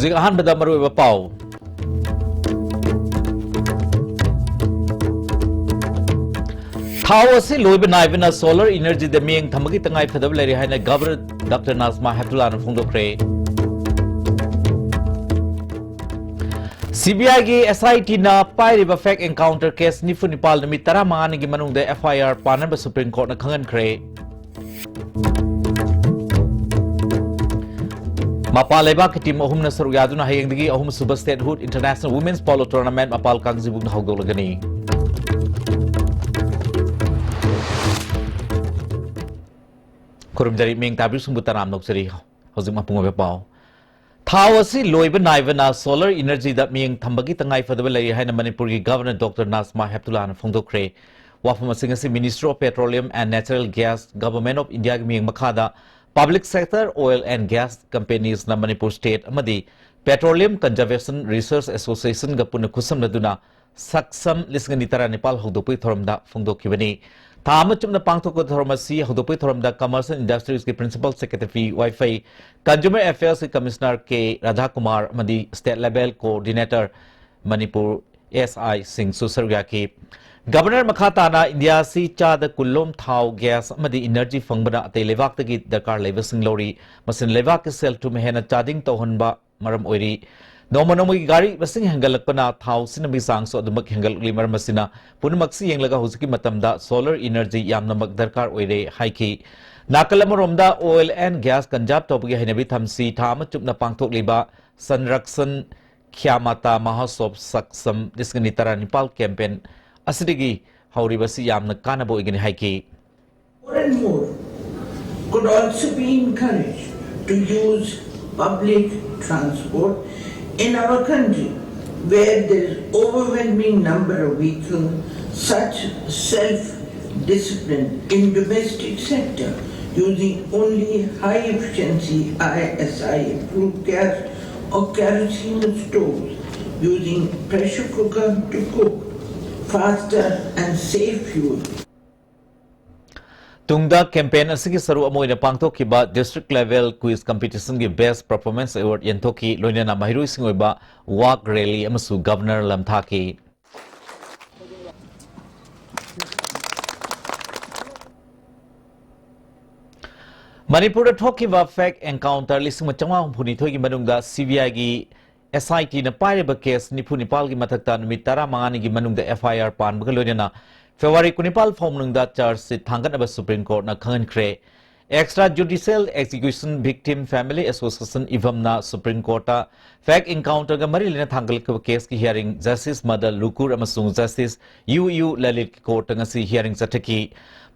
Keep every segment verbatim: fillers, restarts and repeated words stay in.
ꯍꯧꯖꯤꯛ ꯑꯍꯥꯟꯕꯗ ꯃꯔꯨꯑꯣꯏꯕ ꯄꯥꯎ꯫ ꯊꯥꯎ ꯑꯁꯤ ꯂꯣꯏꯕ ꯅꯥꯏꯕꯅ solar energyꯗ ꯃꯤꯠꯌꯦꯡ ꯊꯝꯕꯒꯤ ꯇꯉꯥꯏ ꯐꯗꯕ ꯂꯩꯔꯦ ꯍꯥꯏꯅ Governor Doctor Najma Heptullahꯅ ꯐꯣꯡꯗꯣꯛꯈ꯭ꯔꯦ꯫ CBIꯒꯤ SITꯅ ꯄꯥꯏꯔꯤꯕ fake encounter case ꯅꯤꯐꯨ ꯅꯤꯄꯥꯜ ꯅꯨꯃꯤꯠ ꯇꯔꯥꯃꯉꯥꯅꯤꯒꯤ ꯃꯅꯨꯡꯗ FIR ꯄꯥꯟꯅꯕ Supreme Courtꯅ ꯈꯪꯍꯟꯈ꯭ꯔꯦ꯫ ꯃꯄꯥꯟ ꯂꯩꯕꯥꯛꯀꯤ team ꯑꯍꯨꯝꯅ ꯁꯔꯨꯛ ꯌꯥꯗꯨꯅ ꯍꯌꯦꯡꯗꯒꯤ ꯑꯍꯨꯝꯁꯨꯕ Statehood International Women's Polo Tournament ꯃꯄꯥꯜ ꯀꯥꯡꯖꯩꯕꯨꯡꯗ ꯍꯧꯗꯣꯛꯂꯒꯅꯤ꯫ ꯈꯨꯔꯨꯝꯖꯔꯤ, ꯃꯤꯡ ꯇꯥꯕꯤꯔꯤꯕꯁꯤꯡꯕꯨ ꯇꯔꯥꯝꯅ ꯑꯣꯛꯆꯔꯤ꯫ ꯍꯧꯖꯤꯛ ꯃꯄꯨꯡ ꯑꯣꯏꯕ ꯄꯥꯎ꯫ ꯊꯥꯎ ꯑꯁꯤ ꯂꯣꯏꯕ ꯅꯥꯏꯕꯅ solar energyꯗ ꯃꯤꯠꯌꯦꯡ ꯊꯝꯕꯒꯤ ꯇꯉꯥꯏ ꯐꯗꯕ ꯂꯩꯔꯤ ꯍꯥꯏꯅ ꯃꯅꯤꯄꯨꯔꯒꯤ Governor Doctor Najma Heptullahꯅ ꯐꯣꯡꯗꯣꯛꯈ꯭ꯔꯦ꯫ ꯋꯥꯐꯝ ꯑꯁꯤ ꯉꯁꯤ Ministry of Petroleum and Natural Gas, Government of Indiaꯒꯤ ꯃꯤꯠꯌꯦꯡ ꯃꯈꯥꯗ public sector oil and gas companiesꯅ Manipur State ꯑꯃꯗꯤ Petroleum Conservation Research Associationꯒ ꯄꯨꯟꯅ ꯈꯨꯠꯁꯝꯅꯗꯨꯅ ꯁꯛꯁꯝ ꯂꯤꯁꯤꯡ ꯑꯅꯤ ꯇꯔꯥꯅꯤꯄꯥꯜ ꯍꯧꯗꯣꯛꯄꯒꯤ ꯊꯧꯔꯝꯗ ꯐꯣꯡꯗꯣꯛꯈꯤꯕꯅꯤ꯫ ꯊꯥ ꯑꯃ ꯆꯨꯞꯅ ꯄꯥꯡꯊꯣꯛꯄ ꯊꯧꯔꯝ ꯑꯁꯤ ꯍꯧꯗꯣꯛꯄꯒꯤ ꯊꯧꯔꯝꯗ Commerce and Industriesꯀꯤ Principal Secretary ꯋꯥꯏꯐꯩ, Consumer Affairsꯀꯤ Commissioner ꯀꯦ ꯔꯥꯙꯥꯀꯨꯃꯥꯔ ꯑꯃꯗꯤ State Level Coordinator ꯃꯅꯤꯄꯨꯔ ꯑꯦꯁ ꯑꯥꯏꯁꯤꯡꯁꯨ ꯁꯔꯨꯛ ꯌꯥꯈꯤ꯫ Governor ꯃꯈꯥ ꯇꯥꯅ ꯏꯟꯗꯤꯌꯥ ꯑꯁꯤ ꯆꯥꯗ ꯀꯨꯟꯂꯣꯝ ꯊꯥꯎ, gas ꯑꯃꯗꯤ energy ꯐꯪꯕꯅ ꯑꯇꯩ ꯂꯩꯕꯥꯛꯇꯒꯤ ꯗꯔꯀꯥꯔ ꯂꯩꯕꯁꯤꯡ ꯂꯧꯔꯤ꯫ ꯃꯁꯤꯅ ꯂꯩꯕꯥꯛꯀꯤ ꯁꯦꯜ ꯊꯨꯝ ꯍꯦꯟꯅ ꯆꯥꯗꯤꯡ ꯇꯧꯍꯟꯕ ꯃꯔꯝ ꯑꯣꯏꯔꯤ꯫ ꯅꯣꯡꯃ ꯅꯣꯡꯃꯒꯤ ꯒꯥꯔꯤ ꯃꯁꯤꯡ ꯍꯦꯟꯒꯠꯂꯛꯄꯅ ꯊꯥꯎ ꯁꯤꯖꯤꯟꯅꯕꯒꯤ ꯆꯥꯡꯁꯨ ꯑꯗꯨꯃꯛ ꯍꯦꯟꯒꯠꯂꯛꯂꯤ꯫ ꯃꯔꯝ ꯑꯁꯤꯅ ꯄꯨꯝꯅꯃꯛꯁꯤ ꯌꯦꯡꯂꯒ ꯍꯧꯖꯤꯛꯀꯤ ꯃꯇꯝꯗ solar energy ꯌꯥꯝꯅꯃꯛ ꯗꯔꯀꯥꯔ ꯑꯣꯏꯔꯦ ꯍꯥꯏꯈꯤ꯫ ꯅꯥꯀꯜ ꯑꯃꯔꯣꯝꯗ oil and gas conserve ꯇꯧꯕꯒꯤ ꯍꯩꯅꯕꯤ ꯊꯝꯁꯤ ꯊꯥ ꯑꯃ ꯆꯨꯞꯅ ꯄꯥꯡꯊꯣꯛꯂꯤꯕ Sanrakshan Khyamata Mahotsav Saksam ꯂꯤꯁꯤꯡ ꯑꯅꯤ ꯇꯔꯥꯅꯤꯄꯥꯜ campaign ꯑꯁꯤꯗꯒꯤ ꯍꯧꯔꯤꯕꯁꯤ ꯌꯥꯝꯅ ꯀꯥꯟꯅꯕ ꯑꯣꯏꯒꯅꯤ ꯍꯥꯏꯈꯤ꯫ More and more could also be encouraged to use public transport in our country, where there is overwhelming number of vehicles. Such self-discipline in domestic sector, using only high efficiency I S I approved gas or kerosene stoves, using pressure cooker to cook faster and save fuel. ꯇꯨꯡꯗ campaign ꯑꯁꯤꯒꯤ ꯁꯔꯨꯛ ꯑꯃ ꯑꯣꯏꯅ ꯄꯥꯡꯊꯣꯛꯈꯤꯕ district level quiz competition ꯒꯤ best performance award ꯌꯦꯟꯊꯣꯛꯈꯤ, ꯂꯣꯏꯅꯅ ꯃꯍꯩꯔꯣꯏꯁꯤꯡ ꯑꯣꯏꯕ walk rally ꯑꯃꯁꯨ Governor ꯂꯝꯊꯥꯈꯤ꯫ ꯃꯅꯤꯄꯨꯔꯗ ꯊꯣꯛꯈꯤꯕ fake encounter ꯂꯤꯁꯤꯡ ꯑꯃ ꯆꯥꯝꯃꯉꯥ ꯍꯨꯝꯐꯨ ꯅꯤꯊꯣꯏꯒꯤ ꯃꯅꯨꯡꯗ C B I ꯒꯤ S I T ꯅ ꯄꯥꯏꯔꯤꯕ case ꯅꯤꯐꯨ ꯅꯤꯄꯥꯜꯒꯤ ꯃꯊꯛꯇ ꯅꯨꯃꯤꯠ ꯇꯔꯥꯃꯉꯥꯅꯤꯒꯤ ꯃꯅꯨꯡꯗ F I R ꯄꯥꯟꯕꯒ ꯂꯣꯏꯅꯅ February ꯀꯨꯟꯅꯤꯄꯥꯜ ꯐꯥꯎ ꯃꯅꯨꯡꯗ charge sheet ꯊꯥꯡꯒꯠꯅꯕ Supreme Court ꯅ ꯈꯪꯍꯟꯈ꯭ꯔꯦ꯫ Extra Judicial Execution Victim Family Association ꯏꯚꯝꯅ Supreme Court ꯇ fake encounter ꯒ ꯃꯔꯤ ꯂꯩꯅ ꯊꯥꯡꯒꯠꯂꯛꯈꯤꯕ case ꯀꯤ hearing Justice ꯃꯗꯟ ꯂꯨꯀꯨꯔ ꯑꯃꯁꯨꯡ Justice ꯌꯨ ꯌꯨ ꯂꯂꯤꯠꯀꯤ court ꯇ ꯉꯁꯤ hearing ꯆꯠꯊꯈꯤ꯫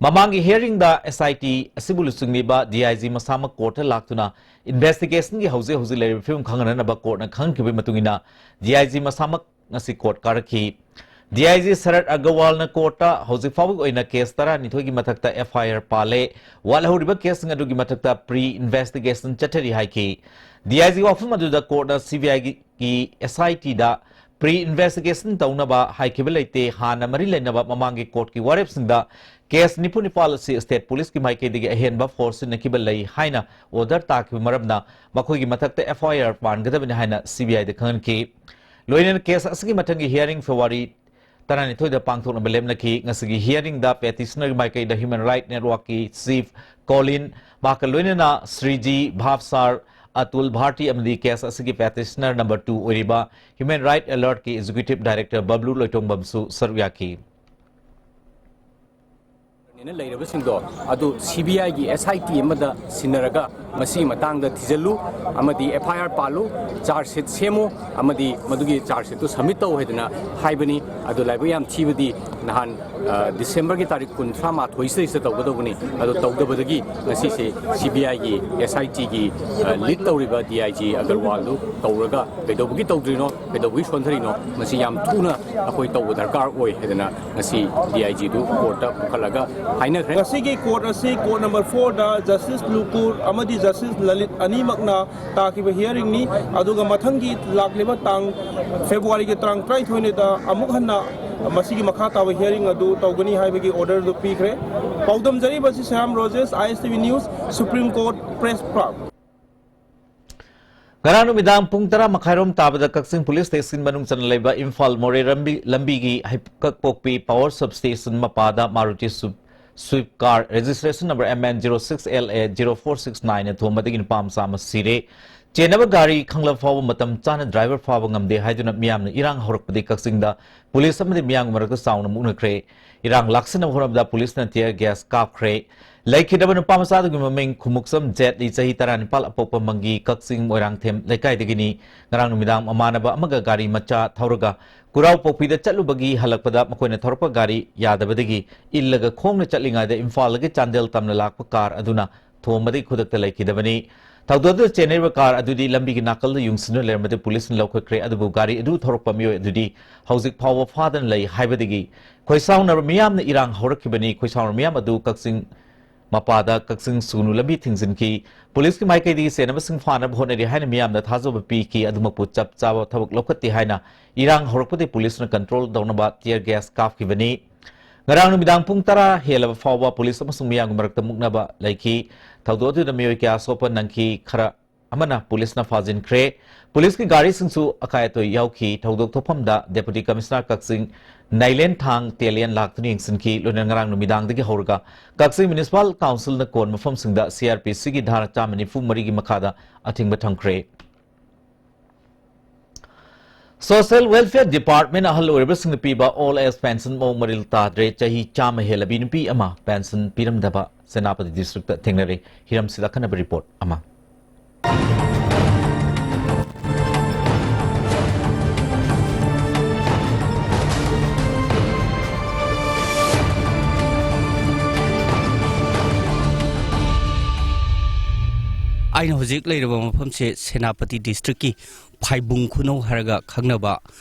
ꯃꯃꯥꯡꯒꯤ hearing the S I T ꯑꯁꯤꯕꯨ ꯂꯨꯆꯤꯡꯂꯤꯕ D I G ꯃꯁꯥꯃꯛ court ꯇ ꯂꯥꯛꯇꯨꯅ investigation ꯒꯤ ꯍꯧꯖꯤꯛ ꯍꯧꯖꯤꯛ ꯂꯩꯔꯤꯕ ꯐꯤꯕꯝ ꯈꯪꯍꯟꯅꯅꯕ court ꯅ ꯈꯪꯍꯟꯈꯤꯕꯒꯤ ꯃꯇꯨꯡ ꯏꯟꯅ D I G ꯃꯁꯥꯃꯛ ꯉꯁꯤ court ꯀꯥꯔꯛꯈꯤ꯫ D I G shirt ꯑꯒꯔꯋꯥꯜꯅ court ꯇ ꯍꯧꯖꯤꯛ ꯐꯥꯎꯕꯒꯤ ꯑꯣꯏꯅ case ꯇꯔꯥꯅꯤꯊꯣꯏꯒꯤ ꯃꯊꯛꯇ F I R ꯄꯥꯜꯂꯦ꯫ ꯋꯥꯠꯍꯧꯔꯤꯕ case ꯁꯤꯡ ꯑꯗꯨꯒꯤ ꯃꯊꯛꯇ pre investigation ꯆꯠꯊꯔꯤ ꯍꯥꯏꯈꯤ꯫ D I G ꯋꯥꯐꯝ ꯑꯗꯨꯗ court ꯅ C B I ꯒꯤ S I T the pre investigation ꯇꯧꯅꯕ ꯍꯥꯏꯈꯤꯕ ꯂꯩꯇꯦ꯫ ꯍꯥꯟꯅ ꯃꯔꯤ ꯂꯩꯅꯕ ꯃꯃꯥꯡꯒꯤ court ꯀꯤ ꯋꯥꯔꯦꯞꯁꯤꯡꯗ case ꯅꯤꯐꯨ ꯅꯤꯄꯥꯜ ꯑꯁꯤ state police ꯀꯤ ꯃꯥꯏꯀꯩꯗꯒꯤ ꯑꯍꯦꯟꯕ force ꯁꯤꯖꯤꯟꯅꯈꯤꯕ ꯂꯩ ꯍꯥꯏꯅ order ꯇꯥꯈꯤꯕ ꯃꯔꯝꯅ ꯃꯈꯣꯏꯒꯤ ꯃꯊꯛꯇ F I R ꯄꯥꯟꯒꯗꯕꯅꯤ ꯍꯥꯏꯅ C B I ꯗ ꯈꯪꯍꯟꯈꯤ꯫ ꯂꯣꯏꯅꯅ case ꯑꯁꯤꯒꯤ ꯃꯊꯪꯒꯤ hearing February ꯇꯔꯥꯅꯤꯊꯣꯏꯗ ꯄꯥꯡꯊꯣꯛꯅꯕ ꯂꯦꯞꯅꯈꯤ꯫ ꯉꯁꯤꯒꯤ hearing ꯗ petitioner ꯒꯤ ꯃꯥꯏꯀꯩꯗ Human Right Network ꯀꯤ chief ꯀꯣꯂꯤꯟ, ꯃꯍꯥꯛꯀ ꯂꯣꯏꯅꯅ ꯁ꯭ꯔꯤꯖꯤ, ꯚꯥꯞꯁꯥꯔ, ꯑꯇꯨꯜ ꯚꯥꯔꯇꯤ ꯑꯃꯗꯤ case ꯑꯁꯤꯒꯤ petitioner number two ꯑꯣꯏꯔꯤꯕ Human Right Alert ꯀꯤ executive director ꯕꯕ꯭ꯂꯨ ꯂꯣꯏꯇꯣꯡꯕꯝꯁꯨ ꯁꯔꯨꯛ ꯌꯥꯈꯤ꯫ ꯅꯦꯅ ꯂꯩꯔꯕꯁꯤꯡꯗꯣ ꯑꯗꯨ C B I ꯒꯤ S I T ꯑꯃꯗ ꯁꯤꯟꯅꯔꯒ ꯃꯁꯤꯒꯤ ꯃꯇꯥꯡꯗ ꯊꯤꯖꯤꯜꯂꯨ ꯑꯃꯗꯤ F I R ꯄꯥꯜꯂꯨ, charge sheet ꯁꯦꯝꯃꯨ ꯑꯃꯗꯤ ꯃꯗꯨꯒꯤ charge sheet ꯇꯨ submit ꯇꯧ ꯍꯥꯏꯗꯅ ꯍꯥꯏꯕꯅꯤ꯫ ꯑꯗꯨ ꯂꯥꯏꯕꯛ ꯌꯥꯝ ꯊꯤꯕꯗꯤ ꯅꯍꯥꯟ, ꯑ, December ꯒꯤ ꯇꯥꯔꯤꯛ ꯀꯨꯟꯊ꯭ꯔꯥ ꯃꯥꯊꯣꯏ ꯁꯤꯗꯩꯁꯤꯗ ꯇꯧꯒꯗꯧꯕꯅꯤ꯫ ꯑꯗꯨ ꯇꯧꯗꯕꯗꯒꯤ ꯉꯁꯤꯁꯦ C B I ꯒꯤ S I T ꯒꯤ, ꯑ, lead ꯇꯧꯔꯤꯕ D I G ꯑꯒꯔꯋꯥꯜꯗꯨ ꯀꯧꯔꯒ ꯀꯩꯗꯧꯕꯒꯤ ꯇꯧꯗ꯭ꯔꯤꯅꯣ, ꯀꯩꯗꯧꯕꯒꯤ ꯁꯣꯟꯊꯔꯤꯅꯣ, ꯃꯁꯤ ꯌꯥꯝ ꯊꯨꯅ ꯑꯩꯈꯣꯏ ꯇꯧꯕ ꯗꯔꯀꯥꯔ ꯑꯣꯏ ꯍꯥꯏꯗꯅ ꯉꯁꯤ D I G do court ꯇ ꯄꯨꯈꯠꯂꯒ ꯍꯥꯏꯅꯈ꯭ꯔꯦ꯫ ꯉꯁꯤꯒꯤ court ꯑꯁꯤ court number four ꯗ Justice ꯂꯨꯀꯨꯔ ꯑꯃꯗꯤ Justice ꯂꯂꯤꯠ ꯑꯅꯤꯃꯛꯅ ꯇꯥꯈꯤꯕ hearing ꯅꯤ꯫ ꯑꯗꯨꯒ ꯃꯊꯪꯒꯤ ꯂꯥꯛꯂꯤꯕ ꯇꯥꯡ, February ꯒꯤ ꯇꯥꯡ ꯇꯔꯥꯅꯤꯊꯣꯏꯅꯤꯗ ꯑꯃꯨꯛ ꯍꯟꯅ ꯃꯁꯤꯒꯤ ꯃꯈꯥ ꯇꯥꯕ hearing ꯑꯗꯨ ꯇꯧꯒꯅꯤ ꯍꯥꯏꯕꯒꯤ order ꯑꯗꯨ ꯄꯤꯈ꯭ꯔꯦ꯫ ꯄꯥꯎꯗꯝꯖꯔꯤꯕ ꯑꯁꯤ Shyam Rojesh, ISTV News, Supreme Court Press Club꯫ ꯉꯔꯥꯡ ꯅꯨꯃꯤꯗꯥꯡ ꯄꯨꯡ ꯇꯔꯥ ꯃꯈꯥꯏꯔꯣꯝ ꯇꯥꯕꯗ ꯀꯛꯆꯤꯡ ꯄꯨꯂꯤꯁ ꯁ꯭ꯇꯦꯁꯟ ꯃꯅꯨꯡ ꯆꯟꯅ ꯂꯩꯕ ꯏꯝꯐꯥꯜ ꯃꯣꯔꯦ ꯂꯝꯕꯤ, ꯂꯝꯕꯤꯒꯤ ꯍꯩꯀꯛꯄꯣꯛꯄꯤ power substation ꯃꯄꯥꯗ Maruti Swift, Swift car registration number MN zero six LA zero four six nine ꯊꯣꯝꯕꯗꯒꯤ ꯅꯨꯄꯥ ꯃꯆꯥ ꯑꯃ ꯁꯤꯔꯦ꯫ ꯆꯦꯟꯅꯕ ꯒꯥꯔꯤ ꯈꯪꯂꯕ ꯐꯥꯎꯕ ꯃꯇꯝ ꯆꯥꯅ driver ꯐꯥꯕ ꯉꯝꯗꯦ ꯍꯥꯏꯗꯨꯅ ꯃꯤꯌꯥꯝꯅ ꯏꯔꯥꯡ ꯍꯧꯔꯛꯄꯗꯒꯤ ꯀꯛꯆꯤꯡꯗ ꯄꯨꯂꯤꯁ ꯑꯃꯗꯤ ꯃꯤꯌꯥꯝꯒꯤ ꯃꯔꯛꯇ ꯆꯥꯎꯅ ꯃꯨꯛꯅꯈ꯭ꯔꯦ꯫ ꯏꯔꯥꯡ ꯂꯥꯛꯁꯤꯟꯅꯕ ꯍꯣꯠꯅꯕꯗ ꯄꯨꯂꯤꯁꯅ tear gas ꯀꯥꯞꯈ꯭ꯔꯦ꯫ ꯂꯩꯈꯤꯗꯕ ꯅꯨꯄꯥ ꯃꯆꯥꯗꯨꯒꯤ ꯃꯃꯤꯡ ꯈꯨꯃꯨꯛꯆꯝ ꯖꯦꯠꯂꯤ, ꯆꯍꯤ ꯇꯔꯥꯅꯤꯄꯥꯜ, ꯑꯄꯣꯛꯄ ꯃꯪꯒꯤ, ꯀꯛꯆꯤꯡ ꯃꯣꯏꯔꯥꯡꯊꯦꯝ ꯂꯩꯀꯥꯏꯗꯒꯤꯅꯤ꯫ ꯉꯔꯥꯡ ꯅꯨꯃꯤꯗꯥꯡ ꯃꯃꯥꯟꯅꯕ ꯑꯃꯒ ꯒꯥꯔꯤ ꯃꯆꯥ ꯊꯧꯔꯒ ꯀꯨꯔꯥꯎꯄꯣꯛꯄꯤꯗ ꯆꯠꯂꯨꯕꯒꯤ ꯍꯜꯂꯛꯄꯗ ꯃꯈꯣꯏꯅ ꯊꯧꯔꯛꯄ ꯒꯥꯔꯤ ꯌꯥꯗꯕꯗꯒꯤ ꯏꯜꯂꯒ ꯈꯣꯡꯅ ꯆꯠꯂꯤꯉꯩꯗ ꯏꯝꯐꯥꯜꯗꯒꯤ ꯆꯥꯟꯗꯦꯜ ꯇꯝꯅ ꯂꯥꯛꯄ ꯀꯥꯔ ꯑꯗꯨꯅ ꯊꯣꯝꯕꯗꯒꯤ ꯈꯨꯗꯛꯇ ꯂꯩꯈꯤꯗꯕꯅꯤ꯫ ꯊꯧꯗꯣꯛ ꯑꯗꯨꯗ ꯆꯦꯟꯅꯔꯤꯕ ꯀꯥꯔ ꯑꯗꯨꯗꯤ ꯂꯝꯕꯤꯒꯤ ꯅꯥꯀꯜꯗ ꯌꯨꯡꯁꯤꯟꯗꯨꯅ ꯂꯩꯔꯝꯕꯗꯨ ꯄꯨꯂꯤꯁꯅ ꯂꯧꯈꯠꯈ꯭ꯔꯦ, ꯑꯗꯨꯕꯨ ꯒꯥꯔꯤ ꯑꯗꯨ ꯊꯧꯔꯛꯄ ꯃꯤꯑꯣꯏ ꯑꯗꯨꯗꯤ ꯍꯧꯖꯤꯛ ꯐꯥꯎꯕ ꯐꯥꯗꯅ ꯂꯩ ꯍꯥꯏꯕꯗꯒꯤ ꯈꯣꯏꯁꯥꯎꯅꯔꯕ ꯃꯤꯌꯥꯝꯅ ꯏꯔꯥꯡ ꯍꯧꯔꯛꯈꯤꯕꯅꯤ꯫ ꯈꯣꯏꯁꯥꯎꯅꯔꯕ ꯃꯤꯌꯥꯝ ꯑꯗꯨ ꯀꯛꯆꯤꯡ ꯃꯄꯥꯗ ꯀꯛꯆꯤꯡ ꯁꯨꯅꯨ ꯂꯝꯕꯤ ꯊꯤꯡꯖꯤꯟꯈꯤ꯫ ꯄꯨꯂꯤꯁꯀꯤ ꯃꯥꯏꯀꯩꯗꯒꯤ ꯆꯦꯟꯅꯕꯁꯤꯡ ꯐꯥꯅꯕ ꯍꯣꯠꯅꯔꯤ ꯍꯥꯏꯅ ꯃꯤꯌꯥꯝꯅ ꯊꯥꯖꯕ ꯄꯤꯈꯤ꯫ ꯑꯗꯨꯃꯛꯄꯨ ꯆꯞ ꯆꯥꯕ ꯊꯕꯛ ꯂꯧꯈꯠꯇꯦ ꯍꯥꯏꯅ ꯏꯔꯥꯡ ꯍꯧꯔꯛꯄꯗꯒꯤ ꯄꯨꯂꯤꯁꯅ control ꯇꯧꯅꯕ tear gas ꯀꯥꯞꯈꯤꯕꯅꯤ꯫ ꯉꯔꯥꯡ ꯅꯨꯃꯤꯗꯥꯡ ꯄꯨꯡ ꯇꯔꯥ ꯍꯦꯜꯂꯕ ꯐꯥꯎꯕ ꯄꯨꯂꯤꯁ ꯑꯃꯁꯨꯡ ꯃꯤꯌꯥꯝꯒꯤ ꯃꯔꯛꯇ ꯃꯨꯛꯅꯕ ꯂꯩꯈꯤ꯫ ꯊꯧꯗꯣꯛ ꯑꯗꯨꯗ ꯃꯤꯑꯣꯏ ꯀꯌꯥ ꯁꯣꯛꯄ ꯅꯪꯈꯤ, ꯈꯔ ꯑꯃꯅ ꯄꯨꯂꯤꯁꯅ ꯐꯥꯖꯤꯟꯈ꯭ꯔꯦ꯫ ꯄꯨꯂꯤꯁꯀꯤ ꯒꯥꯔꯤꯁꯤꯡꯁꯨ ꯑꯀꯥꯏ ꯑꯇꯣꯏ ꯌꯥꯎꯈꯤ꯫ ꯊꯧꯗꯣꯛ ꯊꯣꯛꯐꯝꯗ Deputy Commissioner ꯀꯛꯆꯤꯡ ꯅꯥꯏꯂꯦꯟ ꯊꯥꯡ ꯇꯦꯂꯦꯟ ꯂꯥꯛꯇꯨꯅ ꯌꯦꯡꯁꯤꯟꯈꯤ꯫ ꯂꯣꯏꯅꯅ ꯉꯔꯥꯡ ꯅꯨꯃꯤꯗꯥꯡꯗꯒꯤ ꯍꯧꯔꯒ ꯀꯛꯆꯤꯡ Municipal Councilꯅ ꯀꯣꯟ ꯃꯐꯝꯁꯤꯡꯗ CrPCꯒꯤ ꯙꯥꯔꯥ ꯆꯥꯝꯃ ꯅꯤꯐꯨ ꯃꯔꯤꯒꯤ ꯃꯈꯥꯗ ꯑꯊꯤꯡꯕ ꯊꯝꯈ꯭ꯔꯦ꯫ Social Welfare Department ꯑꯍꯜ ꯑꯣꯏꯔꯕꯁꯤꯡꯅ ꯄꯤꯕ Old Age Pension ꯃꯑꯣꯡ ꯃꯔꯤꯜ ꯇꯥꯗ꯭ꯔꯦ꯫ ꯆꯍꯤ ꯆꯥꯝꯃ ꯍꯦꯜꯂꯕꯤ ꯅꯨꯄꯤ ꯑꯃ pension ꯄꯤꯔꯝꯗꯕ ꯁꯦꯅꯥꯄꯇꯤ districtꯇ ꯊꯦꯡꯅꯔꯦ꯫ ꯍꯤꯔꯝꯁꯤꯗ ꯑꯈꯟꯅꯕ report ꯑꯃ꯫ ꯑꯩꯅ ꯍꯧꯖꯤꯛ ꯂꯩꯔꯤꯕ ꯃꯐꯝꯁꯦ ꯁꯦꯅꯥꯄꯇꯤ districtꯀꯤ ꯐꯥꯏꯕꯨꯡ ꯈꯨꯅꯧ ꯍꯥꯏꯔꯒ ꯈꯪꯅꯕ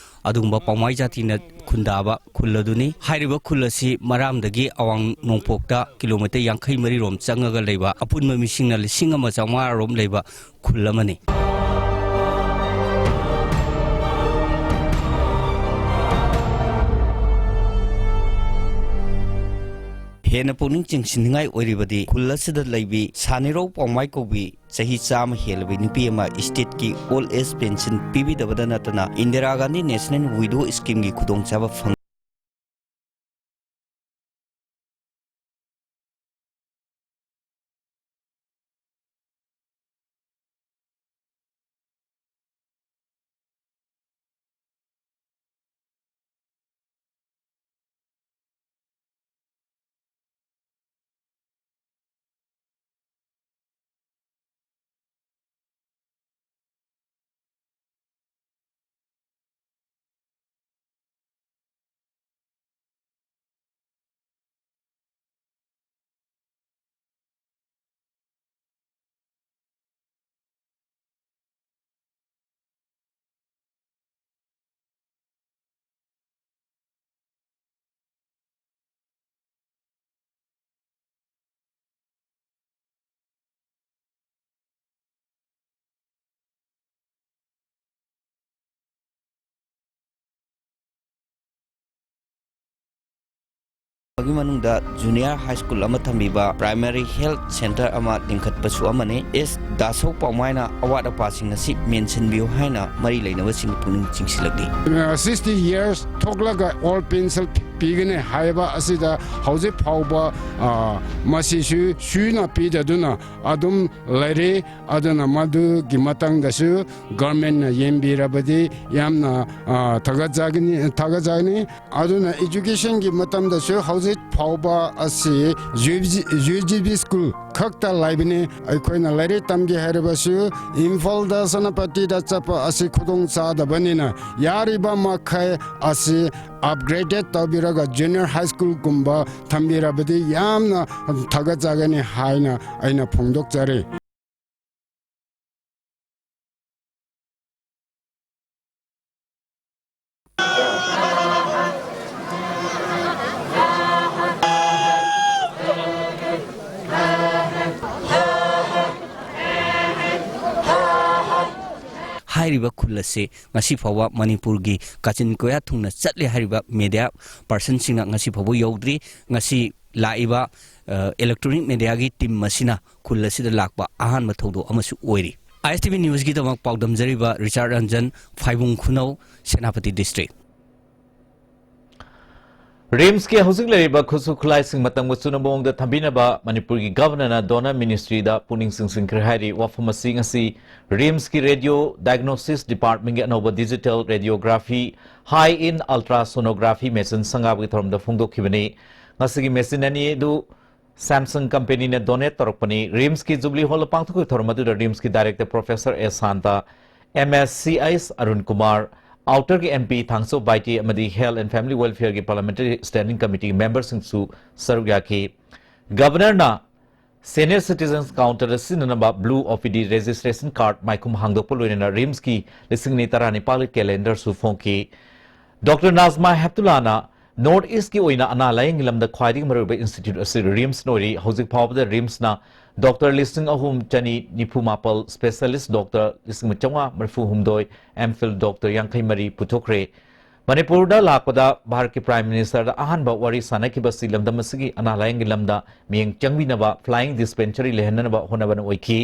ꯑꯗꯨꯒꯨꯝꯕ ꯄꯥꯎꯃꯥꯏ ꯖꯥꯇꯤꯅ ꯈꯨꯟꯗꯥꯕ ꯈꯨꯜ ꯑꯗꯨꯅꯤ꯫ ꯍꯥꯏꯔꯤꯕ ꯈꯨꯜ ꯑꯁꯤ ꯃꯔꯥꯝꯗꯒꯤ ꯑꯋꯥꯡ ꯅꯣꯡꯄꯣꯛꯇ kilometre ꯌꯥꯡꯈꯩ ꯃꯔꯤꯔꯣꯝ ꯆꯪꯉꯒ ꯂꯩꯕ, ꯑꯄꯨꯟꯕ ꯃꯤꯁꯤꯡꯅ ꯂꯤꯁꯤꯡ ꯑꯃ ꯆꯥꯝꯃꯉꯥ ꯔꯣꯝ ꯂꯩꯕ ꯈꯨꯜ ꯑꯃꯅꯤ꯫ ꯍꯦꯟꯅ ꯄꯨꯛꯅꯤꯡ ꯆꯤꯡꯁꯤꯟꯅꯤꯡꯉꯥꯏ ꯑꯣꯏꯔꯤꯕꯗꯤ ꯈꯨꯜ ꯑꯁꯤꯗ ꯂꯩꯕꯤ ꯁꯥꯅꯤꯔꯧ ꯄꯥꯎꯃꯥꯏ ꯀꯧꯕꯤ ꯆꯍꯤ ꯆꯥꯝꯃ ꯍꯦꯜꯂꯕꯤ ꯅꯨꯄꯤ ꯑꯃ stateꯀꯤ old age pension ꯄꯤꯕꯤꯗꯕꯗ ꯅꯠꯇꯅ ꯏꯟꯗꯤꯔꯥ ꯒꯥꯟꯙꯤ National Widow Schemeꯒꯤ ꯈꯨꯗꯣꯡꯆꯥꯕ ꯐꯪ ꯒꯤ ꯃꯅꯨꯡꯗ junior high school ꯑꯃ ꯊꯝꯕꯤꯕ primary health centre ꯑꯃ ꯂꯤꯡꯈꯠꯄꯁꯨ ꯑꯃꯅꯤ꯫ ꯑꯦꯁ ꯗꯥꯁꯧ ꯄꯥꯎꯃꯥꯏꯅ ꯑꯋꯥꯠ ꯑꯄꯥꯁꯤꯡ ꯑꯁꯤ ꯃꯦꯟꯁꯤꯟꯕꯤꯌꯨ ꯍꯥꯏꯅ ꯃꯔꯤ ꯂꯩꯅꯕꯁꯤꯡꯒꯤ ꯄꯨꯛꯅꯤꯡ ꯆꯤꯡꯁꯤꯜꯂꯛꯂꯤ꯫ Sixty years ꯊꯣꯛꯂꯒ old pension ꯄꯤꯒꯅꯤ ꯍꯥꯏꯕ ꯑꯁꯤꯗ ꯍꯧꯖꯤꯛ ꯐꯥꯎꯕ, ꯑ, ꯃꯁꯤꯁꯨ ꯁꯨꯅ ꯄꯤꯗꯗꯨꯅ ꯑꯗꯨꯝ ꯂꯩꯔꯤ꯫ ꯑꯗꯨꯅ ꯃꯗꯨꯒꯤ ꯃꯇꯥꯡꯗꯁꯨ governmentꯅ ꯌꯦꯡꯕꯤꯔꯕꯗꯤ ꯌꯥꯝꯅ, ꯑ, ꯊꯥꯒꯠꯆꯒꯅꯤ, ꯊꯥꯒꯠꯆꯒꯅꯤ꯫ ꯑꯗꯨꯅ educationꯒꯤ ꯃꯇꯝꯗꯁꯨ ꯍꯧꯖꯤꯛ ꯐꯥꯎꯕ ꯑꯁꯤ UGB school ꯈꯛꯇ ꯂꯩꯕꯅꯤ꯫ ꯑꯩꯈꯣꯏꯅ ꯂꯥꯏꯔꯤꯛ ꯇꯝꯒꯦ ꯍꯥꯏꯔꯕꯁꯨ ꯏꯝꯐꯥꯜꯗ, ꯁꯦꯅꯥꯄꯇꯤꯗ ꯆꯠꯄ ꯑꯁꯤ ꯈꯨꯗꯣꯡ ꯆꯥꯗꯕꯅꯤꯅ, ꯌꯥꯔꯤꯕ ꯃꯈꯩ ꯑꯁꯤ upgraded ꯇꯧꯕꯤꯔꯒ junior high schoolꯒꯨꯝꯕ ꯊꯝꯕꯤꯔꯕꯗꯤ ꯌꯥꯝꯅ ꯊꯥꯒꯠꯆꯒꯅꯤ ꯍꯥꯏꯅ ꯑꯩꯅ ꯐꯣꯡꯗꯣꯛꯆꯔꯤ꯫ ꯍꯥꯏꯔꯤꯕ ꯈꯨꯜ ꯑꯁꯤ ꯉꯁꯤ ꯐꯥꯎꯕ ꯃꯅꯤꯄꯨꯔꯒꯤ ꯀꯥꯆꯤꯟ ꯀꯣꯌꯥ ꯊꯨꯡꯅ ꯆꯠꯂꯤ ꯍꯥꯏꯔꯤꯕ media personꯁꯤꯡꯅ ꯉꯁꯤ ꯐꯥꯎꯕ ꯌꯧꯗ꯭ꯔꯤ꯫ ꯉꯁꯤ ꯂꯥꯛꯏꯕ ꯏꯂꯦꯛꯇ꯭ꯔꯣꯅꯤꯛ ꯃꯦꯗꯤꯌꯥꯒꯤ ꯇꯤꯝ ꯑꯁꯤꯅ ꯈꯨꯜ ꯑꯁꯤꯗ ꯂꯥꯛꯄ ꯑꯍꯥꯟꯕ ꯊꯧꯗꯣꯛ ꯑꯃꯁꯨ ꯑꯣꯏꯔꯤ꯫ ꯑꯥꯏ ꯑꯦꯁ ꯇꯤ ꯚꯤ ꯅ꯭ꯌꯨꯁꯀꯤꯗꯃꯛ ꯄꯥꯎꯗꯝꯖꯔꯤꯕ ꯔꯤꯆꯥꯔꯗ ꯔꯟꯖꯟ, ꯐꯥꯏꯕꯨꯡ ꯈꯨꯅꯧ, ꯁꯦꯅꯥꯄꯇꯤ ꯗꯤꯁꯇ꯭ꯔꯤꯛ꯫ ꯔꯤꯝꯁꯀꯤ ꯍꯧꯖꯤꯛ ꯂꯩꯔꯤꯕ ꯈꯨꯠꯁꯨ ꯈꯨꯠꯂꯥꯏꯁꯤꯡ ꯃꯇꯝꯒ ꯆꯨꯅꯕ ꯃꯑꯣꯡꯗ ꯊꯝꯕꯤꯅꯕ ꯃꯅꯤꯄꯨꯔꯒꯤ ꯒꯚꯔꯅꯔꯅ ꯗꯣꯅꯔ ꯃꯤꯅꯤꯁꯇ꯭ꯔꯤꯗ ꯄꯨꯛꯅꯤꯡ ꯆꯤꯡꯁꯤꯟꯈ꯭ꯔꯦ ꯍꯥꯏꯔꯤ꯫ ꯋꯥꯐꯝ ꯑꯁꯤ ꯉꯁꯤ ꯔꯤꯝꯁꯀꯤ ꯔꯦꯗꯤꯑꯣ ꯗꯥꯏꯒꯅꯣꯁꯤꯁ ꯗꯤꯄꯥꯔꯠꯃꯦꯟꯒꯤ ꯑꯅꯧꯕ ꯗꯤꯖꯤꯇꯦꯜ ꯔꯦꯗꯤꯑꯣꯒ꯭ꯔꯥꯐꯤ, ꯍꯥꯏ ꯏꯟ ꯑꯜꯇ꯭ꯔꯥꯁꯣꯅꯣꯒ꯭ꯔꯥꯐꯤ ꯃꯦꯆꯤꯟ ꯁꯪꯒꯥꯕꯒꯤ ꯊꯧꯔꯝꯗ ꯐꯣꯡꯗꯣꯛꯈꯤꯕꯅꯤ꯫ ꯃꯁꯤꯒꯤ ꯃꯦꯆꯤꯟ ꯑꯅꯤ ꯑꯗꯨ ꯁꯦꯝꯁꯪ ꯀꯝꯄꯦꯅꯤꯅ ꯗꯣꯅꯦꯠ ꯇꯧꯔꯛꯄꯅꯤ꯫ ꯔꯤꯝꯁꯀꯤ ꯖꯨꯕꯤꯂꯤ ꯍꯣꯜꯗ ꯄꯥꯡꯊꯣꯛꯈꯤꯕ ꯊꯧꯔꯝ ꯑꯗꯨꯗ ꯔꯤꯝꯁꯀꯤ ꯗꯥꯏꯔꯦꯛꯇꯔ ꯄ꯭ꯔꯣꯐꯦꯁꯔ ꯑꯦꯁ ꯁꯥꯟꯇ, ꯑꯦꯝ ꯑꯦꯁ ꯁꯤ ꯑꯩꯁ ꯑꯔꯨꯟ ꯀꯨꯃꯥꯔ, ꯑꯥꯎꯇꯔꯒꯤ ꯑꯦꯝ ꯄꯤ ꯊꯥꯡꯁꯣ ꯕꯥꯏꯇꯤ ꯑꯃꯗꯤ ꯍꯦꯜꯊ ꯑꯦꯟ ꯐꯦꯃꯤꯂꯤ ꯋꯦꯜꯐꯤꯌꯔꯒꯤ ꯄꯥꯔꯂꯤꯌꯥꯃꯦꯟꯇꯔꯤ ꯁ꯭ꯇꯦꯟꯗꯤꯡ ꯀꯃꯤꯇꯤꯒꯤ ꯃꯦꯝꯕꯔꯁꯤꯡꯁꯨ ꯁꯔꯨꯛ ꯌꯥꯈꯤ꯫ ꯒꯕꯔꯅꯔꯅ ꯁꯦꯅꯤꯌꯔ ꯁꯤꯇꯤꯖꯟꯁ ꯀꯥꯎꯟꯇꯔꯗ ꯁꯤꯖꯤꯟꯅꯅꯕ ꯕ꯭ꯂꯨ ꯑꯣ ꯄꯤ ꯗꯤ ꯔꯦꯖꯤꯁꯇ꯭ꯔꯦꯁꯟ ꯀꯥꯔꯗ ꯃꯥꯏꯈꯨꯝ ꯍꯥꯡꯗꯣꯛꯄ ꯂꯣꯏꯅꯅ ꯔꯤꯝꯁꯀꯤ ꯂꯤꯁꯤꯡ ꯑꯅꯤ ꯇꯔꯥꯅꯤꯄꯥꯜꯒꯤ ꯀꯦꯂꯦꯟꯗꯔꯁꯨ ꯐꯣꯡꯈꯤ꯫ ꯗꯣꯛꯇꯔ ꯅꯥꯖꯃꯥ ꯍꯦꯞꯇꯨꯂꯥꯅ ꯅꯣꯔꯊ ꯏꯁ꯭ꯠꯀꯤ ꯑꯣꯏꯅ ꯑꯅꯥ ꯂꯥꯌꯦꯡꯒꯤ ꯂꯝꯗ ꯈ꯭ꯋꯥꯏꯗꯒꯤ ꯃꯔꯨꯑꯣꯏꯕ ꯏꯟꯁꯇꯤꯇ꯭ꯌꯨꯠ ꯑꯁꯤ ꯔꯤꯝꯁꯅ ꯑꯣꯏꯔꯤ꯫ ꯍꯧꯖꯤꯛ ꯐꯥꯎꯕꯗ ꯔꯤꯝꯁꯅ ꯗꯣꯛꯇꯔ ꯂꯤꯁꯤꯡ ꯑꯍꯨꯝ ꯆꯅꯤ ꯅꯤꯐꯨ ꯃꯥꯄꯜ, ꯁ꯭ꯄꯦꯁꯤꯌꯦꯂꯤꯁ꯭ꯠ ꯗꯣꯛꯇꯔ ꯂꯤꯁꯤꯡ ꯑꯃ ꯆꯥꯝꯃꯉꯥ ꯃꯔꯤꯐꯨ ꯍꯨꯝꯗꯣꯏ, ꯑꯦꯝ ꯐꯤꯜ ꯗꯣꯛꯇꯔ ꯌꯥꯡꯈꯩ ꯃꯔꯤ ꯄꯨꯊꯣꯛꯈ꯭ꯔꯦ꯫ ꯃꯅꯤꯄꯨꯔꯗ ꯂꯥꯛꯄꯗ ꯚꯥꯔꯠꯀꯤ ꯄ꯭ꯔꯥꯏꯝ ꯃꯤꯅꯤꯁꯇꯔꯗ ꯑꯍꯥꯟꯕ ꯋꯥꯔꯤ ꯁꯥꯅꯈꯤꯕ ꯑꯁꯤ ꯂꯝꯗꯝ ꯑꯁꯤꯒꯤ ꯑꯅꯥ ꯂꯥꯌꯦꯡꯒꯤ ꯂꯝꯗ ꯃꯤꯠꯌꯦꯡ ꯆꯪꯕꯤꯅꯕ ꯐ꯭ꯂꯥꯏꯌꯤꯡ ꯗꯤꯁꯄꯦꯟꯁꯔꯤ ꯂꯩꯍꯟꯅꯅꯕ ꯍꯣꯠꯅꯕꯅ ꯑꯣꯏꯈꯤ꯫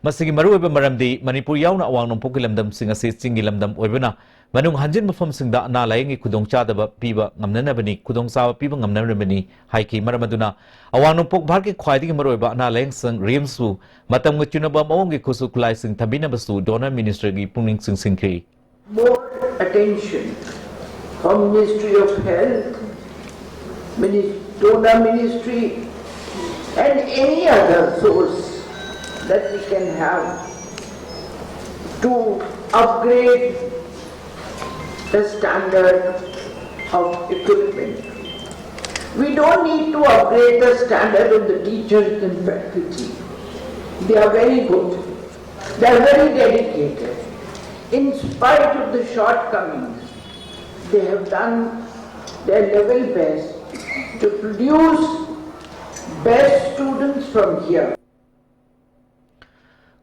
ꯃꯁꯤꯒꯤ ꯃꯔꯨꯑꯣꯏꯕ ꯃꯔꯝꯗꯤ ꯃꯅꯤꯄꯨꯔ ꯌꯥꯎꯅ ꯑꯋꯥꯡ ꯅꯣꯡꯄꯣꯛꯀꯤ ꯂꯝꯗꯝꯁꯤꯡ ꯑꯁꯤ ꯆꯤꯡꯒꯤ ꯂꯝꯗꯝ ꯑꯣꯏꯕꯅ ꯃꯅꯨꯡ ꯍꯟꯖꯤꯟ ꯃꯐꯝꯁꯤꯡꯗ ꯑꯅꯥ ꯂꯥꯌꯦꯡꯒꯤ ꯈꯨꯗꯣꯡꯆꯥꯗꯕ ꯄꯤꯕ ꯉꯝꯅꯅꯕꯅꯤ, ꯈꯨꯗꯣꯡꯆꯥꯕ ꯄꯤꯕ ꯉꯝꯅꯅꯕꯅꯤ ꯍꯥꯏꯈꯤ꯫ ꯃꯔꯝ ꯑꯗꯨꯅ ꯑꯋꯥꯡ ꯅꯣꯡꯄꯣꯛ ꯚꯥꯔꯠꯀꯤ ꯈ꯭ꯋꯥꯏꯗꯒꯤ ꯃꯔꯨꯑꯣꯏꯕ ꯑꯅꯥ ꯂꯥꯌꯦꯡ ꯁꯪ ꯔꯤꯝꯁꯄꯨ ꯃꯇꯝꯒ ꯆꯨꯅꯕ ꯃꯑꯣꯡꯒꯤ ꯈꯨꯠꯁꯨ ꯈꯨꯠꯂꯥꯏꯁꯤꯡ ꯊꯝꯕꯤꯅꯕꯁꯨ ꯗꯣꯅꯔ ꯃꯤꯅꯤꯁꯇ꯭ꯔꯤꯒꯤ ꯄꯨꯛꯅꯤꯡ ꯆꯤꯡꯁꯤꯟꯈꯤ꯫ More attention from Ministry of Health, Minis-, Donor Ministry, and any other source that we can have to upgrade the standard of equipment. We don't need to upgrade the standard of the teachers and faculty. They are very good. They are very dedicated. In spite of the shortcomings, they have done their level best to produce best students from here.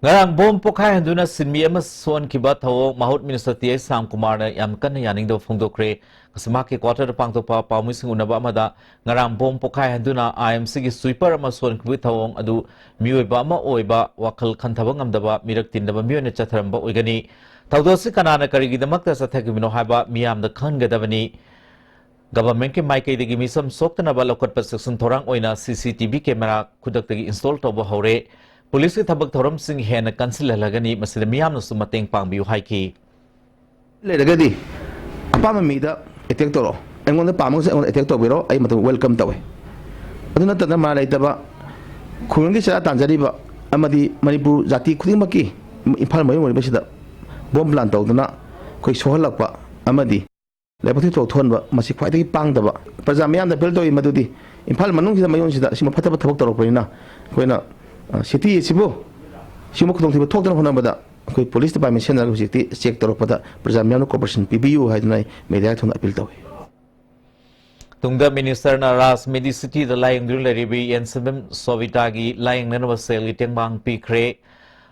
ꯉꯔꯥꯡ bomb ꯄꯣꯈꯥꯏꯍꯟꯗꯨꯅ ꯁꯤꯟꯃꯤ ꯑꯃ ꯁꯣꯟꯈꯤꯕ ꯊꯧꯑꯣꯡ ꯃꯍꯨꯠ minister T H ꯁ꯭ꯌꯥꯝꯀꯨꯃꯥꯔꯅ ꯌꯥꯝ ꯀꯟꯅ ꯌꯥꯅꯤꯡꯗꯕ ꯐꯣꯡꯗꯣꯛꯈ꯭ꯔꯦ꯫ ꯉꯁꯤ ꯃꯍꯥꯛꯀꯤ ꯀ꯭ꯋꯥꯇꯔꯗ ꯄꯥꯡꯊꯣꯛꯄ ꯄꯥꯎꯃꯤꯁꯤꯡ ꯎꯅꯕ ꯑꯃꯗ ꯉꯔꯥꯡ ꯕꯣꯝ ꯄꯣꯈꯥꯏꯍꯟꯗꯨꯅ ꯑꯥꯏ ꯑꯦꯝ ꯁꯤꯒꯤ ꯁ꯭ꯋꯤꯄꯔ ꯑꯃ ꯁꯣꯟꯈꯤꯕꯒꯤ ꯊꯧꯑꯣꯡ ꯑꯗꯨ ꯃꯤꯑꯣꯏꯕ ꯑꯃ ꯑꯣꯏꯕ ꯋꯥꯈꯜ ꯈꯟꯊꯕ ꯉꯝꯗꯕ ꯃꯤꯔꯛ ꯇꯤꯟꯗꯕ ꯃꯤꯑꯣꯏꯅ ꯆꯠꯊꯔꯝꯕ ꯑꯣꯏꯒꯅꯤ꯫ ꯊꯧꯗꯣꯛ ꯑꯁꯤ ꯀꯅꯥꯅ ꯀꯔꯤꯒꯤꯗꯃꯛꯇ ꯆꯠꯊꯈꯤꯕꯅꯣ ꯍꯥꯏꯕ ꯃꯤꯌꯥꯝꯗ ꯈꯪꯍꯟꯒꯗꯕꯅꯤ꯫ ꯒꯚꯔꯟꯃꯦꯟꯠꯀꯤ ꯃꯥꯏꯀꯩꯗꯒꯤ ꯃꯤꯆꯝ ꯁꯣꯛꯇꯅꯕ ꯂꯧꯈꯠꯄ ꯆꯦꯛꯁꯤꯟ ꯊꯧꯔꯥꯡ ꯑꯣꯏꯅ C C T V camera ꯈꯨꯗꯛꯇꯒꯤ ꯏꯟꯁꯇꯣꯜ ꯇꯧꯕ ꯍꯧꯔꯦ꯫ ꯄꯨꯂꯤꯁꯀꯤ ꯊꯕꯛ ꯊꯧꯔꯝꯁꯤꯡ ꯍꯦꯟꯅ ꯀꯟꯁꯤꯜꯍꯜꯂꯒꯅꯤ, ꯃꯁꯤꯗ ꯃꯤꯌꯥꯝꯅꯁꯨ ꯃꯇꯦꯡ ꯄꯥꯡꯕꯤꯌꯨ ꯍꯥꯏꯈꯤ꯫ ꯂꯩꯔꯒꯗꯤ ꯑꯄꯥꯝꯕ ꯃꯤꯗ ꯑꯦꯇꯦꯛ ꯇꯧꯔꯣ, ꯑꯩꯉꯣꯟꯗ ꯄꯥꯝꯃꯒꯁꯨ ꯑꯩꯉꯣꯟꯗ ꯑꯦꯇꯦꯛ ꯇꯧꯕꯤꯔꯣ, ꯑꯩ ꯃꯇꯝ ꯋꯦꯜꯀꯝ ꯇꯧꯋꯦ꯫ ꯑꯗꯨ ꯅꯠꯇꯅ ꯃꯔꯥꯜ ꯂꯩꯇꯕ ꯈꯨꯡꯒꯪꯒꯤ ꯆꯔꯥ ꯇꯥꯟꯖꯔꯤꯕ ꯑꯃꯗꯤ ꯃꯅꯤꯄꯨꯔ ꯖꯥꯇꯤ ꯈꯨꯗꯤꯡꯃꯛꯀꯤ ꯏꯝꯐꯥꯜ ꯃꯌꯣꯟ ꯑꯣꯏꯔꯤꯕꯁꯤꯗ ꯕꯣꯝ ꯄ꯭ꯂꯥꯟ ꯇꯧꯗꯨꯅ ꯑꯩꯈꯣꯏ ꯁꯣꯛꯍꯜꯂꯛꯄ ꯑꯃꯗꯤ ꯂꯥꯏꯕꯛ ꯊꯧꯗꯣꯛ ꯊꯣꯛꯍꯟꯕ, ꯃꯁꯤ ꯈ꯭ꯋꯥꯏꯗꯒꯤ ꯄꯥꯡꯗꯕ꯫ ꯄ꯭ꯔꯖꯥ ꯃꯤꯌꯥꯝꯗ ꯑꯄꯤꯜ ꯇꯧꯏ ꯃꯗꯨꯗꯤ ꯏꯝꯐꯥꯜ ꯃꯅꯨꯡꯁꯤꯗ ꯃꯌꯣꯟꯁꯤꯗ ꯑꯁꯤꯒꯨꯝꯕ ꯐꯠꯇꯕ ꯊꯕꯛ ꯇꯧꯔꯛꯄꯅꯤꯅ ꯑꯩꯈꯣꯏꯅ, ꯑ, ꯁꯤꯇꯤ ꯑꯁꯤꯕꯨ ꯁꯤꯒꯨꯝꯕ ꯈꯨꯗꯣꯡꯊꯤꯕ ꯊꯣꯛꯇꯅꯕ ꯍꯣꯠꯅꯕꯗ ꯑꯩꯈꯣꯏ ꯄꯨꯂꯤꯁ ꯗꯤꯄꯥꯔꯠꯃꯦꯟ ꯁꯤꯖꯤꯟꯅꯔꯒ ꯍꯧꯖꯤꯛꯇꯤ ꯆꯦꯛ ꯇꯧꯔꯛꯄꯗ ꯄ꯭ꯔꯖꯥ ꯃꯤꯌꯥꯝꯅ ꯀꯣꯑꯣꯄꯔꯦꯁꯟ ꯄꯤꯕꯤꯌꯨ ꯍꯥꯏꯗꯨꯅ ꯑꯩ ꯃꯦꯗꯤꯌꯥꯒꯤ ꯊꯣꯡꯗ ꯑꯄꯤꯜ ꯇꯧꯏ꯫ ꯇꯨꯡꯗ ꯃꯤꯅꯤꯁꯇꯔꯅ ꯔꯥꯖ ꯃꯦꯗꯤꯁꯤꯇꯤꯗ ꯂꯥꯌꯦꯡꯗꯨꯅ ꯂꯩꯔꯤꯕ ꯑꯦꯟ ꯁꯤꯕꯝ ꯁꯣꯚꯤꯇꯥꯒꯤ ꯂꯥꯌꯦꯡꯅꯅꯕ ꯁꯦꯜꯒꯤ ꯇꯦꯡꯕꯥꯡ ꯄꯤꯈ꯭ꯔꯦ꯫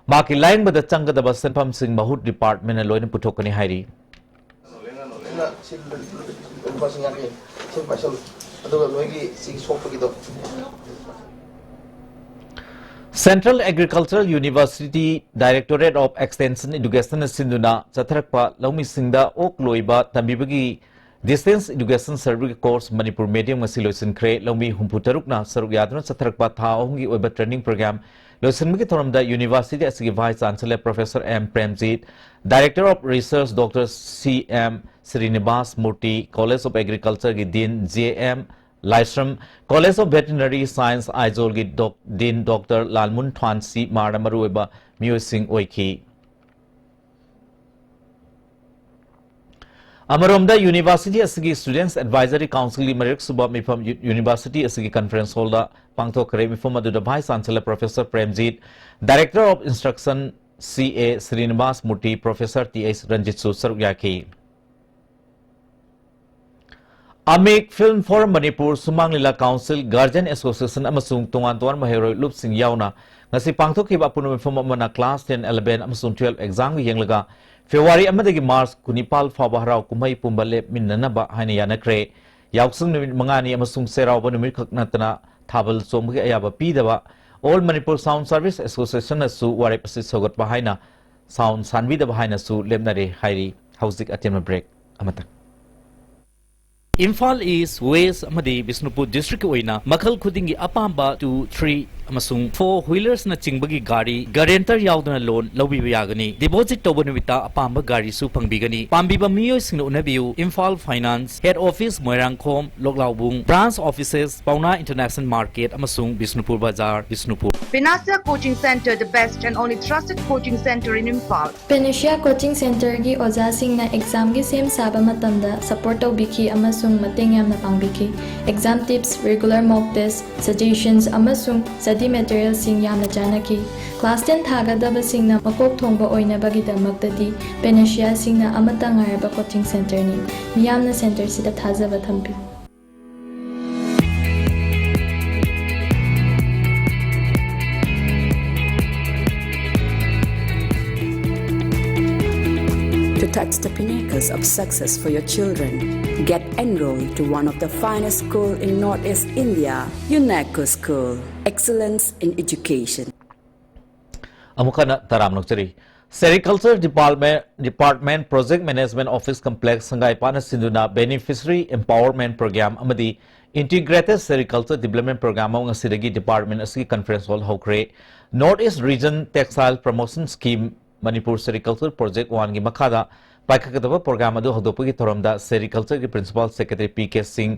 ꯃꯍꯥꯛꯀꯤ ꯂꯥꯌꯦꯡꯕꯗ ꯆꯪꯒꯗꯕ ꯁꯦꯟꯐꯝꯁꯤꯡ ꯃꯍꯨꯠ ꯗꯤꯄꯥꯔꯠꯃꯦꯟꯅ ꯂꯣꯏꯅ ꯄꯨꯊꯣꯛꯀꯅꯤ ꯍꯥꯏꯔꯤ꯫ ꯂꯨꯄꯥ ꯂꯤꯁꯤꯡ ꯌꯥꯡꯈꯩ ꯁꯤ ꯄꯥꯏꯁꯜꯂꯨ꯫ ꯑꯗꯨꯒ ꯅꯣꯏꯒꯤ ꯁꯤꯒꯤ ꯁꯣꯛꯄꯒꯤꯗꯣ꯫ Central Agricultural University Directorate of Extension Education ꯅ ꯁꯤꯟꯗꯨꯅ ꯆꯠꯊꯔꯛꯄ ꯂꯧꯃꯤꯁꯤꯡꯗ ꯑꯣꯛ ꯂꯣꯏꯕ ꯇꯝꯕꯤꯕꯒꯤ Distance Education Certificate Course Manipur medium ꯉꯁꯤ ꯂꯣꯏꯁꯤꯟꯈ꯭ꯔꯦ꯫ ꯂꯧꯃꯤ ꯍꯨꯝꯐꯨ ꯇꯔꯨꯛꯅ ꯁꯔꯨꯛ ꯌꯥꯗꯨꯅ ꯆꯠꯊꯔꯛꯄ ꯊꯥ ꯑꯍꯨꯝꯒꯤ ꯑꯣꯏꯕ training program ꯂꯣꯏꯁꯤꯟꯕꯒꯤ ꯊꯧꯔꯝꯗ university ꯑꯁꯤꯒꯤ vice chancellor professor M Premjit, director of research doctor C M Srinivas Murthy, College of Agriculture ꯒꯤ dean J M Laishram, College of Veterinary Science ꯑꯥꯏꯖꯣꯜꯒꯤ doc-, dean doctor Lalmuan Thwansi ꯃꯥꯔꯅ ꯃꯔꯨꯑꯣꯏꯕ ꯃꯤꯑꯣꯏꯁꯤꯡ ꯑꯣꯏꯈꯤ꯫ ꯑꯃꯔꯣꯝꯗ, university ꯑꯁꯤꯒꯤ Students Advisory Council ꯒꯤ ꯃꯔꯤꯔꯛꯁꯨꯕ ꯃꯤꯐꯝ ꯌꯨ-, university ꯑꯁꯤꯒꯤ conference hall ꯗ ꯄꯥꯡꯊꯣꯛꯈ꯭ꯔꯦ꯫ ꯃꯤꯐꯝ ꯑꯗꯨꯗ vice chancellor professor Premjit, director of instruction ꯁꯤ ꯑꯦ ꯁ꯭ꯔꯤꯅꯤꯕꯥꯁ ꯃꯨꯔꯇꯤ, professor ꯇꯤ ꯑꯩꯆ ꯔꯟꯖꯤꯠꯁꯨ ꯁꯔꯨꯛ ꯌꯥꯈꯤ꯫ ꯑꯃꯤꯛ, Film for Manipur, ꯁꯨꯃꯥꯡ ꯂꯤꯂꯥ ꯀꯥꯎꯟꯁꯤꯜ, ꯒꯥꯔꯖꯤꯌꯟ ꯑꯦꯁꯣꯁꯤꯌꯦꯁꯟ ꯑꯃꯁꯨꯡ ꯇꯣꯉꯥꯟ ꯇꯣꯉꯥꯟꯕ ꯃꯍꯩꯔꯣꯏ ꯂꯨꯞꯁꯤꯡ ꯌꯥꯎꯅ ꯉꯁꯤ ꯄꯥꯡꯊꯣꯛꯈꯤꯕ ꯑꯄꯨꯟꯕ ꯃꯤꯐꯝ ꯑꯃꯅ class ten, eleven ꯑꯃꯁꯨꯡ twelve examꯒ ꯌꯦꯡꯂꯒ ꯐꯦꯕ꯭ꯔꯨꯋꯥꯔꯤ ꯑꯃꯗꯒꯤ ꯃꯥꯔꯆ ꯀꯨꯟꯅꯤꯄꯥꯜ ꯐꯥꯎꯕ ꯍꯔꯥꯎ ꯀꯨꯝꯍꯩ ꯄꯨꯝꯕ ꯂꯦꯞꯃꯤꯟꯅꯅꯕ ꯍꯥꯏꯅ ꯌꯥꯅꯈ꯭ꯔꯦ꯫ ꯌꯥꯎꯁꯪ ꯅꯨꯃꯤꯠ ꯃꯉꯥꯅꯤ ꯑꯃꯁꯨꯡ ꯆꯩꯔꯥꯎꯕ ꯅꯨꯃꯤꯠ ꯈꯛ ꯅꯠꯇꯅ ꯊꯥꯕꯜ ꯆꯣꯡꯕꯒꯤ ꯑꯌꯥꯕ ꯄꯤꯗꯕ All Manipur Sound Service Associationꯅꯁꯨ ꯋꯥꯔꯦꯞ ꯑꯁꯤ ꯁꯧꯒꯠꯄ ꯍꯥꯏꯅ sound ꯁꯥꯟꯕꯤꯗꯕ ꯍꯥꯏꯅꯁꯨ ꯂꯦꯞꯅꯔꯦ ꯍꯥꯏꯔꯤ꯫ ꯍꯧꯖꯤꯛ ꯑꯇꯦꯟꯕ break ꯑꯃꯇꯪ꯫ ꯏꯝꯐꯥꯜ ꯏꯁ꯭ꯠ, ꯋꯦꯁ꯭ꯠ ꯑꯃꯗꯤ ꯕꯤꯁꯅꯨꯄꯨꯔ ꯗꯤꯁꯇ꯭ꯔꯤꯛꯀꯤ ꯑꯣꯏꯅ ꯃꯈꯜ ꯈꯨꯗꯤꯡꯒꯤ ꯑꯄꯥꯝꯕ two, three ꯑꯃꯁꯨꯡ four wheelersꯅꯆꯤꯡꯕꯒꯤ ꯒꯥꯔꯤ guarantor ꯌꯥꯎꯗꯅ loan ꯂꯧꯕꯤꯕ ꯌꯥꯒꯅꯤ꯫ Deposit ꯇꯧꯕ ꯅꯨꯃꯤꯠꯇ ꯑꯄꯥꯝꯕ ꯒꯥꯔꯤꯁꯨ ꯐꯪꯕꯤꯒꯅꯤ꯫ ꯄꯥꯝꯕꯤꯕ ꯃꯤꯑꯣꯏꯁꯤꯡꯅ ꯎꯅꯕꯤꯌꯨ꯫ Imphal Finance, Head Office Moirangkhom, ꯂꯣꯛꯂꯥꯎꯕꯨꯡ, Branch Offices ꯄꯥꯎꯅꯥ International Market ꯑꯃꯁꯨꯡ ꯕꯤꯁꯅꯨꯄꯨꯔ ꯕꯖꯥꯔ, Bishnupur. Panacea Coaching Center, the best and only trusted coaching center in Imphal. Panacea Coaching Centerꯒꯤ ꯑꯣꯖꯥꯁꯤꯡꯅ examꯒꯤ ꯁꯦꯝ ꯁꯥꯕ ꯃꯇꯝꯗ support ꯇꯧꯕꯤꯈꯤ ꯑꯃꯁꯨꯡ ꯃꯇꯦꯡ ꯌꯥꯝꯅ ꯄꯥꯡꯕꯤꯈꯤ꯫ Exam tips, regular mock test, suggestions ꯑꯃꯁꯨꯡ study materialꯁꯤꯡ ꯌꯥꯝꯅ ꯆꯥꯟꯅꯈꯤ꯫ Class ten ꯊꯥꯒꯗꯕꯁꯤꯡꯅ ꯃꯀꯣꯛ ꯊꯣꯡꯕ ꯑꯣꯏꯅꯕꯒꯤꯗꯃꯛꯇꯗꯤ Panaceaꯁꯤꯡꯅ ꯑꯃꯠꯇ ꯉꯥꯏꯔꯕ coaching centerꯅꯤ꯫ ꯃꯤꯌꯥꯝꯅ centerꯁꯤꯗ ꯊꯥꯖꯕ ꯊꯝꯕꯤꯌꯨ꯫ To touch the pinnacles of success for your children, get enrolled to one of the finest school in Northeast India, UNESCO School. Excellence in education. ꯑꯃꯨꯛ ꯍꯟꯅ ꯇꯔꯥꯝꯅ ꯑꯣꯛꯆꯔꯤ꯫ Sericulture Department, Department Project Management Office Complex ꯁꯪꯒꯥꯏ ꯄꯥꯠꯅ ꯁꯤꯟꯗꯨꯅ Beneficiary Empowerment Program ꯑꯃꯗꯤ Integrated Sericulture Development Program ꯑꯃ ꯉꯁꯤꯗꯒꯤ department ꯑꯁꯤꯒꯤ conference hall ꯍꯧꯈ꯭ꯔꯦ꯫ North East Region Textile Promotion Scheme, Manipur Sericulture Project Oneꯒꯤ ꯃꯈꯥꯗ ꯄꯥꯏꯈꯠꯀꯗꯕ program ꯑꯗꯨ ꯍꯧꯗꯣꯛꯄꯒꯤ ꯊꯧꯔꯝꯗ Sericultureꯒꯤ Principal Secretary P K Singh,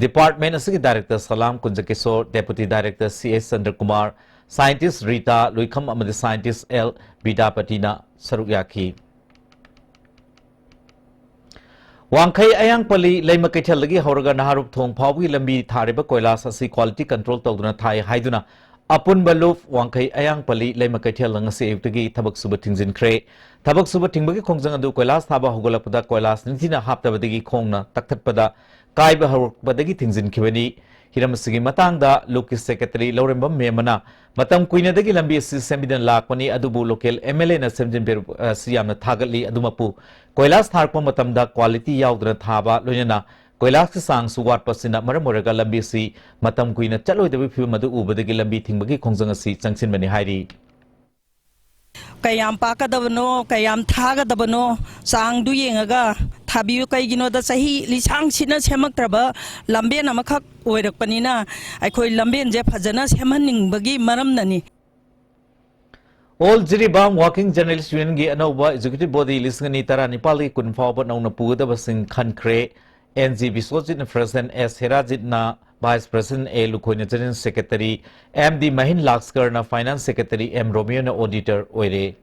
department ꯑꯁꯤꯒꯤ Director Salam Kunjakishore, Deputy Director C S Chandrakumar, Scientist Rita Luikham ꯑꯃꯗꯤ Scientist L ꯕꯤꯗ꯭ꯌꯥꯄꯇꯤꯅ ꯁꯔꯨꯛ ꯌꯥꯈꯤ꯫ ꯋꯥꯡꯈꯩ ꯑꯌꯥꯡꯄꯜꯂꯤ ꯂꯩꯃ ꯀꯩꯊꯦꯜꯗꯒꯤ ꯍꯧꯔꯒ ꯅꯍꯥꯔꯨꯞ ꯊꯣꯡ ꯐꯥꯎꯕꯒꯤ ꯂꯝꯕꯤ ꯊꯥꯔꯤꯕ ꯀꯣꯏꯂꯥꯁ ꯑꯁꯤ quality control ꯇꯧꯗꯨꯅ ꯊꯥꯏ ꯍꯥꯏꯗꯨꯅ ꯑꯄꯨꯟꯕ ꯂꯨꯞ ꯋꯥꯡꯈꯩ ꯑꯌꯥꯡꯄꯜꯂꯤ ꯂꯩꯃ ꯀꯩꯊꯦꯜꯗ ꯉꯁꯤ ꯑꯌꯨꯛꯇꯒꯤ ꯊꯕꯛ ꯁꯨꯕ ꯊꯤꯡꯖꯤꯟꯈ꯭ꯔꯦ꯫ ꯊꯕꯛ ꯁꯨꯕ ꯊꯤꯡꯕꯒꯤ ꯈꯣꯡꯖꯪ ꯑꯗꯨ ꯀꯣꯏꯂꯥꯁ ꯊꯥꯕ ꯍꯧꯒꯠꯂꯛꯄꯗ ꯀꯣꯏꯂꯥꯁ ꯅꯤꯡꯊꯤꯅ ꯍꯥꯞꯇꯕꯗꯒꯤ ꯈꯣꯡꯅ ꯇꯛꯊꯠꯄꯗ ꯀꯥꯏꯕ ꯍꯧꯔꯛꯄꯗꯒꯤ ꯊꯤꯡꯖꯤꯟꯈꯤꯕꯅꯤ꯫ ꯍꯤꯔꯝ ꯑꯁꯤꯒꯤ ꯃꯇꯥꯡꯗ ꯂꯨꯞꯀꯤ ꯁꯦꯀ꯭ꯔꯦꯇꯔꯤ ꯂꯧꯔꯦꯝꯕꯝ ꯃꯦꯝꯕꯅ ꯃꯇꯝ ꯀꯨꯏꯅꯗꯒꯤ ꯂꯝꯕꯤ ꯑꯁꯤ ꯁꯦꯝꯕꯤꯗꯅ ꯂꯥꯛꯄꯅꯤ, ꯑꯗꯨꯕꯨ ꯂꯣꯀꯦꯜ ꯑꯦꯝ ꯑꯦꯜ ꯑꯦꯅ ꯁꯦꯝꯖꯤꯟꯕꯤꯔꯛꯄ ꯑꯁꯤ ꯌꯥꯝꯅ ꯊꯥꯒꯠꯂꯤ꯫ ꯑꯗꯨꯃꯛꯄꯨ ꯀꯣꯏꯂꯥꯁ ꯊꯥꯔꯛꯄ ꯃꯇꯝꯗ ꯀ꯭ꯋꯥꯂꯤꯇꯤ ꯌꯥꯎꯗꯅ ꯊꯥꯕ, ꯂꯣꯏꯅꯅ ꯀꯣꯏꯂꯥꯁꯀꯤ ꯆꯥꯡꯁꯨ ꯋꯥꯠꯄ ꯑꯁꯤꯅ ꯃꯔꯝ ꯑꯣꯏꯔꯒ ꯂꯝꯕꯤ ꯑꯁꯤ ꯃꯇꯝ ꯀꯨꯏꯅ ꯆꯠꯂꯣꯏꯗꯕꯒꯤ ꯐꯤꯕꯝ ꯑꯗꯨ ꯎꯕꯗꯒꯤ ꯂꯝꯕꯤ ꯊꯤꯡꯕꯒꯤ ꯈꯣꯡꯖꯪ ꯑꯁꯤ ꯆꯪꯁꯤꯟꯕꯅꯤ ꯍꯥꯏꯔꯤ꯫ ꯀꯌꯥꯝ ꯄꯥꯛꯀꯗꯕꯅꯣ, ꯀꯌꯥꯝ ꯊꯥꯒꯗꯕꯅꯣ, ꯆꯥꯡꯗꯨ ꯌꯦꯡꯉꯒ ꯊꯥꯕꯤꯌꯨ꯫ ꯀꯩꯒꯤꯅꯣꯗ ꯆꯍꯤ ꯂꯤꯁꯥꯡꯁꯤꯠꯅ ꯁꯦꯝꯃꯛꯇ꯭ꯔꯕ ꯂꯝꯕꯦꯟ ꯑꯃꯈꯛ ꯑꯣꯏꯔꯛꯄꯅꯤꯅ ꯑꯩꯈꯣꯏ ꯂꯝꯕꯦꯟꯁꯦ ꯐꯖꯅ ꯁꯦꯝꯍꯟꯅꯤꯡꯕꯒꯤ ꯃꯔꯝꯅꯅꯤ꯫ All Jiribam Working Journalist Union ꯒꯤ ꯑꯅꯧꯕ executive body ꯂꯤꯁꯤꯡ ꯑꯅꯤ ꯇꯔꯥꯅꯤꯄꯥꯜꯗꯒꯤ ꯀꯨꯟ ꯐꯥꯎꯕ ꯅꯧꯅ ꯄꯨꯒꯗꯕꯁꯤꯡ ꯈꯟꯈ꯭ꯔꯦ꯫ ꯑꯦꯟ ꯖꯤ ꯕꯤꯁ꯭ꯋꯖꯤꯠꯅ president, ꯑꯦꯁ ꯍꯦꯔꯥꯖꯤꯠꯅ vice president, ꯑꯦ ꯂꯨꯈꯣꯏꯅ general secretary, M D Mahin ꯂꯥꯛꯁꯀꯔꯅ finance secretary, ꯑꯦꯝ ꯔꯣꯃꯤꯌꯣꯅ auditor ꯑꯣꯏꯔꯦ꯫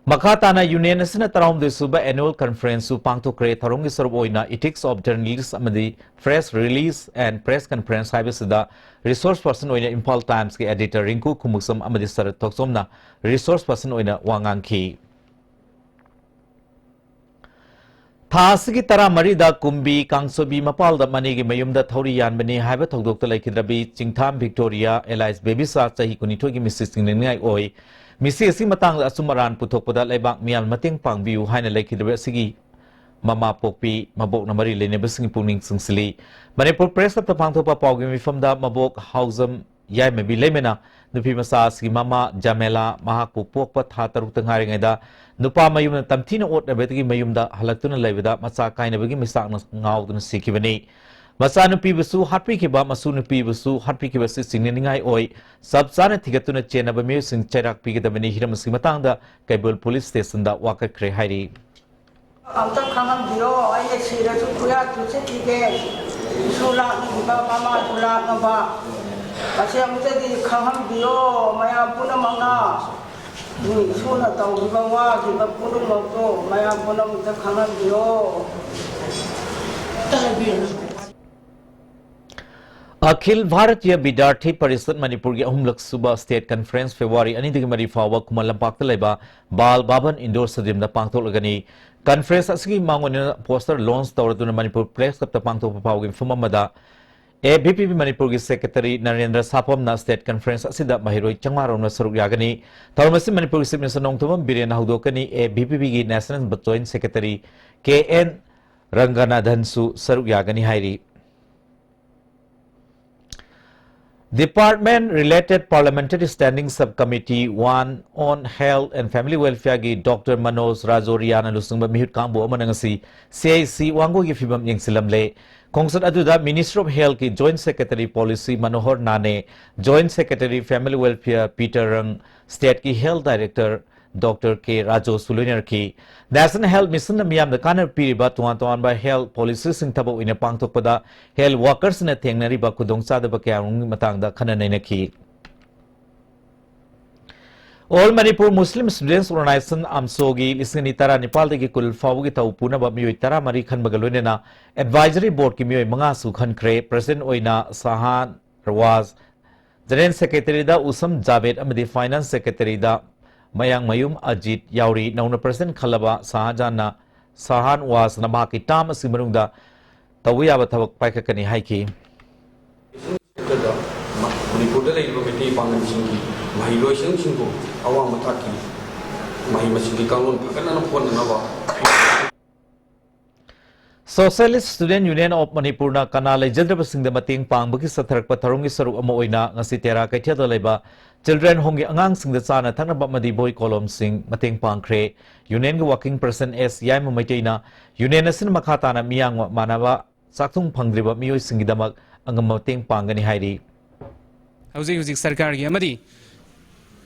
ꯃꯈꯥ ꯇꯥꯅ union ꯑꯁꯤꯅ ꯇꯔꯥꯍꯨꯝꯗꯣꯏ ꯁꯨꯕ annual conference ꯁꯨ ꯄꯥꯡꯊꯣꯛꯈ꯭ꯔꯦ꯫ ꯊꯧꯔꯝꯒꯤ ꯁꯔꯨꯛ ꯑꯣꯏꯅ ethics of journalist ꯑꯃꯗꯤ press release and press conference ꯍꯥꯏꯕꯁꯤꯗ resource person ꯑꯣꯏꯅ ꯏꯝꯐꯥꯜ ꯇꯥꯏꯝꯁꯀꯤ editor ꯔꯤꯡꯀꯨ ꯈꯨꯃꯨꯛꯁꯝ ꯑꯃꯗꯤ ꯁꯔꯠ ꯊꯣꯛꯆꯣꯝꯅ resource person ꯑꯣꯏꯅ ꯋꯥ ꯉꯥꯡꯈꯤ꯫ ꯊꯥ ꯑꯁꯤꯒꯤ ꯇꯔꯥꯃꯔꯤꯗ ꯀꯨꯝꯕꯤ ꯀꯥꯡꯁꯣꯏꯕꯤ ꯃꯄꯥꯜꯗ ꯃꯅꯦꯒꯤ ꯃꯌꯨꯝꯗ ꯊꯧꯔꯤ ꯌꯥꯟꯕꯅꯤ ꯍꯥꯏꯕ ꯊꯧꯗꯣꯛꯇ ꯂꯩꯈꯤꯗ꯭ꯔꯕꯤ ꯆꯤꯡꯊꯥꯝ ꯚꯤꯛꯇꯣꯔꯤꯌꯥ alias ꯕꯦꯕꯤꯁꯥ, ꯆꯍꯤ ꯀꯨꯟꯅꯤꯊꯣꯏꯒꯤ ꯃꯤꯁꯤ ꯆꯤꯡꯅꯅꯤꯡꯉꯥꯏ ꯑꯣꯏ꯫ ꯃꯤꯁꯤ ꯑꯁꯤ ꯃꯇꯥꯡꯗ ꯑꯆꯨꯝ ꯑꯔꯥꯟ ꯄꯨꯊꯣꯛꯄꯗ ꯂꯩꯕꯥꯛ ꯃꯤꯌꯥꯝ ꯃꯇꯦꯡ ꯄꯥꯡꯕꯤꯌꯨ ꯍꯥꯏꯅ ꯂꯩꯈꯤꯗ꯭ꯔꯕꯤ ꯑꯁꯤꯒꯤ ꯃꯃꯥ ꯄꯣꯛꯄꯤ, ꯃꯕꯣꯛꯅ ꯃꯔꯤ ꯂꯩꯅꯕꯁꯤꯡꯒꯤ ꯄꯨꯛꯅꯤꯡ ꯆꯤꯡꯁꯤꯜꯂꯤ꯫ ꯃꯅꯤꯄꯨꯔ ꯄ꯭ꯔꯦꯁ ꯀ꯭ꯂꯕꯇ ꯄꯥꯡꯊꯣꯛꯄ ꯄꯥꯎꯒꯤ ꯃꯤꯐꯝꯗ ꯃꯕꯣꯛ ꯍꯥꯎꯖꯝ ꯌꯥꯏꯃꯕꯤ ꯂꯩꯃꯅ ꯅꯨꯄꯤ ꯃꯆꯥ ꯑꯁꯤꯒꯤ ꯃꯃꯥ ꯖꯥꯃꯦꯂꯥ ꯃꯍꯥꯛꯄꯨ ꯄꯣꯛꯄ ꯊꯥ ꯇꯔꯨꯛꯇ ꯉꯥꯏꯔꯤꯉꯩꯗ ꯅꯨꯄꯥ ꯃꯌꯨꯝꯅ ꯇꯝꯊꯤꯅ ꯑꯣꯠꯅꯕꯗꯒꯤ ꯃꯌꯨꯝꯗ ꯍꯜꯂꯛꯇꯨꯅ ꯂꯩꯕꯗ ꯃꯆꯥ ꯀꯥꯏꯅꯕꯒꯤ ꯃꯤꯆꯥꯛꯅ ꯉꯥꯎꯗꯨꯅ ꯁꯤꯈꯤꯕꯅꯤ꯫ ꯃꯆꯥꯅꯨꯄꯤꯕꯨꯁꯨ ꯍꯥꯠꯄꯤꯈꯤꯕ, ꯃꯁꯨ ꯅꯨꯄꯤꯕꯨꯁꯨ ꯍꯥꯠꯄꯤꯈꯤꯕ ꯑꯁꯤ ꯆꯤꯡꯅꯅꯤꯡꯉꯥꯏ ꯑꯣꯏ꯫ ꯆꯞ ꯆꯥꯅ ꯊꯤꯒꯠꯇꯨꯅ ꯆꯦꯟꯅꯕ ꯃꯤꯑꯣꯏꯁꯤꯡ ꯆꯩꯔꯥꯛ ꯄꯤꯒꯗꯕꯅꯤ꯫ ꯍꯤꯔꯝ ꯑꯁꯤꯒꯤ ꯃꯇꯥꯡꯗ ꯀꯩꯕꯨꯜ ꯄꯨꯂꯤꯁ ꯁ꯭ꯇꯦꯁꯟꯗ ꯋꯥꯀꯠꯈ꯭ꯔꯦ ꯍꯥꯏꯔꯤ꯫ ꯑꯝꯇ ꯈꯪꯍꯟꯕꯤꯌꯣ, ꯑꯩꯅ ꯁꯤꯔꯁꯨ ꯈꯨꯌꯥꯠ ꯆꯨꯁꯤꯠꯈꯤꯒꯦ꯫ ꯏꯁꯨ ꯂꯥꯛꯅꯈꯤꯕ ꯃꯃꯥꯁꯨ ꯂꯥꯛꯅꯕ, ꯃꯁꯤ ꯑꯃꯨꯛꯇꯗꯤ ꯈꯪꯍꯟꯕꯤꯌꯣ ꯃꯌꯥꯝ ꯄꯨꯝꯅꯃꯛꯅ꯫ ꯏꯁꯨꯅ ꯇꯧꯈꯤꯕ ꯋꯥꯈꯤꯕ ꯄꯨꯝꯅꯃꯛꯇꯣ ꯃꯌꯥꯝ ꯄꯨꯝꯅꯃꯛꯇ ꯈꯪꯍꯟꯕꯤꯌꯣ꯫ ꯑꯈꯤꯜ ꯚꯥꯔꯇꯤꯌ ꯕꯤꯗ꯭ꯌꯥꯔꯊꯤ ꯄꯔꯤꯁꯠ ꯃꯅꯤꯄꯨꯔꯒꯤ ꯑꯍꯨꯝꯂꯛ ꯁꯨꯕ ꯁ꯭ꯇꯦꯠ ꯀꯟꯐꯔꯦꯟꯁ ꯐꯦꯕ꯭ꯔꯨꯋꯥꯔꯤ ꯑꯅꯤꯗꯒꯤ ꯃꯔꯤ ꯐꯥꯎꯕ ꯈꯨꯃꯟ ꯂꯝꯄꯥꯛꯇ ꯂꯩꯕ ꯕꯥꯜ ꯚꯕꯟ ꯏꯟꯗꯣꯔ ꯁ꯭ꯇꯦꯗꯤꯌꯝꯗ ꯄꯥꯡꯊꯣꯛꯂꯒꯅꯤ꯫ Conference ꯑꯁꯤꯒꯤ ꯃꯥꯡꯑꯣꯏꯅꯅ poster launch ꯇꯧꯔꯗꯨꯅ ꯃꯅꯤꯄꯨꯔ Press Clubꯇ ꯄꯥꯡꯊꯣꯛꯄ ꯐꯥꯎꯒꯤ ꯃꯤꯐꯝ ꯑꯃꯗ A B P P ꯃꯅꯤꯄꯨꯔꯒꯤ Secretary ꯅꯔꯦꯟꯗ꯭ꯔ ꯁꯥꯄꯝꯅ state conference ꯑꯁꯤꯗ ꯃꯍꯩꯔꯣꯏ ꯆꯥꯝꯃꯉꯥ ꯔꯣꯝꯅ ꯁꯔꯨꯛ ꯌꯥꯒꯅꯤ꯫ ꯊꯧꯔꯝ ꯑꯁꯤ ꯃꯅꯤꯄꯨꯔꯒꯤ Chief Minister Nongthombam ꯕꯤꯔꯦꯟꯅ ꯍꯧꯗꯣꯛꯀꯅꯤ꯫ A B P Pꯒꯤ National Joint Secretary K N ꯔꯪꯒꯅꯥꯊꯟꯁꯨ ꯁꯔꯨꯛ ꯌꯥꯒꯅꯤ ꯍꯥꯏꯔꯤ꯫ Department Related Parliamentary Standing Subcommittee one on Health and Family Welfareꯒꯤ Doctor Manoj ꯔꯥꯖꯣꯔꯤꯌꯥꯅ ꯂꯨꯆꯤꯡꯕ ꯃꯤꯍꯨꯠ ꯀꯥꯡꯕꯨ ꯑꯃꯅ ꯉꯁꯤ C H C ꯋꯥꯡꯒꯣꯏꯒꯤ ꯐꯤꯕꯝ ꯌꯦꯡꯁꯤꯜꯂꯝꯂꯦ꯫ ꯈꯣꯡꯆꯠ ꯑꯗꯨꯗ Ministry of Healthꯀꯤ Joint Secretary Policy ꯃꯅꯣꯍꯔ ꯅꯥꯅꯦ, Joint Secretary Family Welfare Peter ꯔꯪ, stateꯀꯤ Health Director Doctor K ꯔꯥꯖꯨꯁꯨ ꯂꯣꯏꯅꯔꯛꯈꯤ꯫ National Health Missionꯅ ꯃꯤꯌꯥꯝꯗ ꯀꯥꯟꯅꯕ ꯄꯤꯔꯤꯕ ꯇꯣꯉꯥꯟ ꯇꯣꯉꯥꯟꯕ health policyꯁꯤꯡ ꯊꯕꯛ ꯑꯣꯏꯅ ꯄꯥꯡꯊꯣꯛꯄꯗ health workersꯅ ꯊꯦꯡꯅꯔꯤꯕ ꯈꯨꯗꯣꯡꯆꯥꯗꯕ ꯀꯌꯥꯃꯔꯨꯝꯒꯤ ꯃꯇꯥꯡꯗ ꯈꯟꯅ ꯅꯩꯅꯈꯤ꯫ All Manipur Muslim Students Organisation, ꯑꯝꯁꯣꯒꯤ ꯂꯤꯁꯤꯡ ꯑꯅꯤ ꯇꯔꯥꯅꯤꯄꯥꯜꯗꯒꯤ ꯀꯨꯟ ꯐꯥꯎꯕꯒꯤ ꯊꯧ ꯄꯨꯅꯕ ꯃꯤꯑꯣꯏ ꯇꯔꯥꯃꯔꯤ ꯈꯟꯕꯒ ꯂꯣꯏꯅꯅ advisory boardꯀꯤ ꯃꯤꯑꯣꯏ ꯃꯉꯥꯁꯨ ꯈꯟꯈ꯭ꯔꯦ꯫ President ꯑꯣꯏꯅ ꯁꯍꯥꯟ ꯔꯋꯥꯖ, General Secretaryꯗ ꯎꯁꯝ ꯖꯥꯕꯦꯗ ꯑꯃꯗꯤ Finance Secretaryꯗ ꯃꯌꯥꯡꯃꯌꯨꯝ ꯑꯖꯤꯠ ꯌꯥꯎꯔꯤ꯫ ꯅꯧꯅ President ꯈꯜꯂꯕ ꯁꯍꯥꯖꯥꯟꯅ, ꯁꯍꯥꯟ ꯋꯥꯖꯅ ꯃꯍꯥꯛꯀꯤ term ꯑꯁꯤꯒꯤ ꯃꯅꯨꯡꯗ ꯇꯧꯕ ꯌꯥꯕ ꯊꯕꯛ ꯄꯥꯏꯈꯠꯀꯅꯤ ꯍꯥꯏꯈꯤ꯫ ꯃꯅꯤꯄꯨꯔꯗ ꯂꯩꯔꯤꯕ ꯃꯩꯇꯩ ꯄꯥꯉꯜꯁꯤꯡꯒꯤ ꯃꯍꯩꯂꯣꯏꯁꯪꯁꯤꯡꯕꯨ ꯑꯋꯥꯡꯕ ꯊꯥꯛꯀꯤ ꯃꯍꯩ ꯃꯁꯤꯡꯒꯤ ꯀꯥꯡꯂꯣꯟ ꯐꯒꯠꯅꯅꯕ ꯍꯣꯠꯅꯅꯕ꯫ Socialist Student Union of Manipurꯅ ꯀꯅꯥ ꯂꯩꯖꯗ꯭ꯔꯕꯁꯤꯡꯗ ꯃꯇꯦꯡ ꯄꯥꯡꯕꯒꯤ ꯆꯠꯊꯔꯛꯄ ꯊꯧꯔꯝꯒꯤ ꯁꯔꯨꯛ ꯑꯃ ꯑꯣꯏꯅ ꯉꯁꯤ ꯇꯦꯔꯥ ꯀꯩꯊꯦꯜꯗ ꯂꯩꯕ Children Homeꯒꯤ ꯑꯉꯥꯡꯁꯤꯡꯗ ꯆꯥꯅ ꯊꯛꯅꯕ ꯑꯃꯗꯤ ꯕꯣꯏ ꯀꯣꯂꯣꯝꯁꯤꯡ ꯃꯇꯦꯡ ꯄꯥꯡꯈ꯭ꯔꯦ꯫ Unionꯒꯤ Working President S ꯌꯥꯏꯃ ꯃꯩꯇꯩꯅ Union ꯑꯁꯤꯅ ꯃꯈꯥ ꯇꯥꯅ ꯃꯤꯌꯥꯝꯒ ꯃꯥꯟꯅꯕ ꯆꯥꯛꯊꯨꯡ ꯐꯪꯗ꯭ꯔꯤꯕ ꯃꯤꯑꯣꯏꯁꯤꯡꯒꯤꯗꯃꯛ ꯑꯉꯝꯕ ꯃꯇꯦꯡ ꯄꯥꯡꯒꯅꯤ ꯍꯥꯏꯔꯤ꯫ ꯍꯧꯖꯤꯛ ꯍꯧꯖꯤꯛ ꯁꯔꯀꯥꯔꯒꯤ ꯑꯃꯗꯤ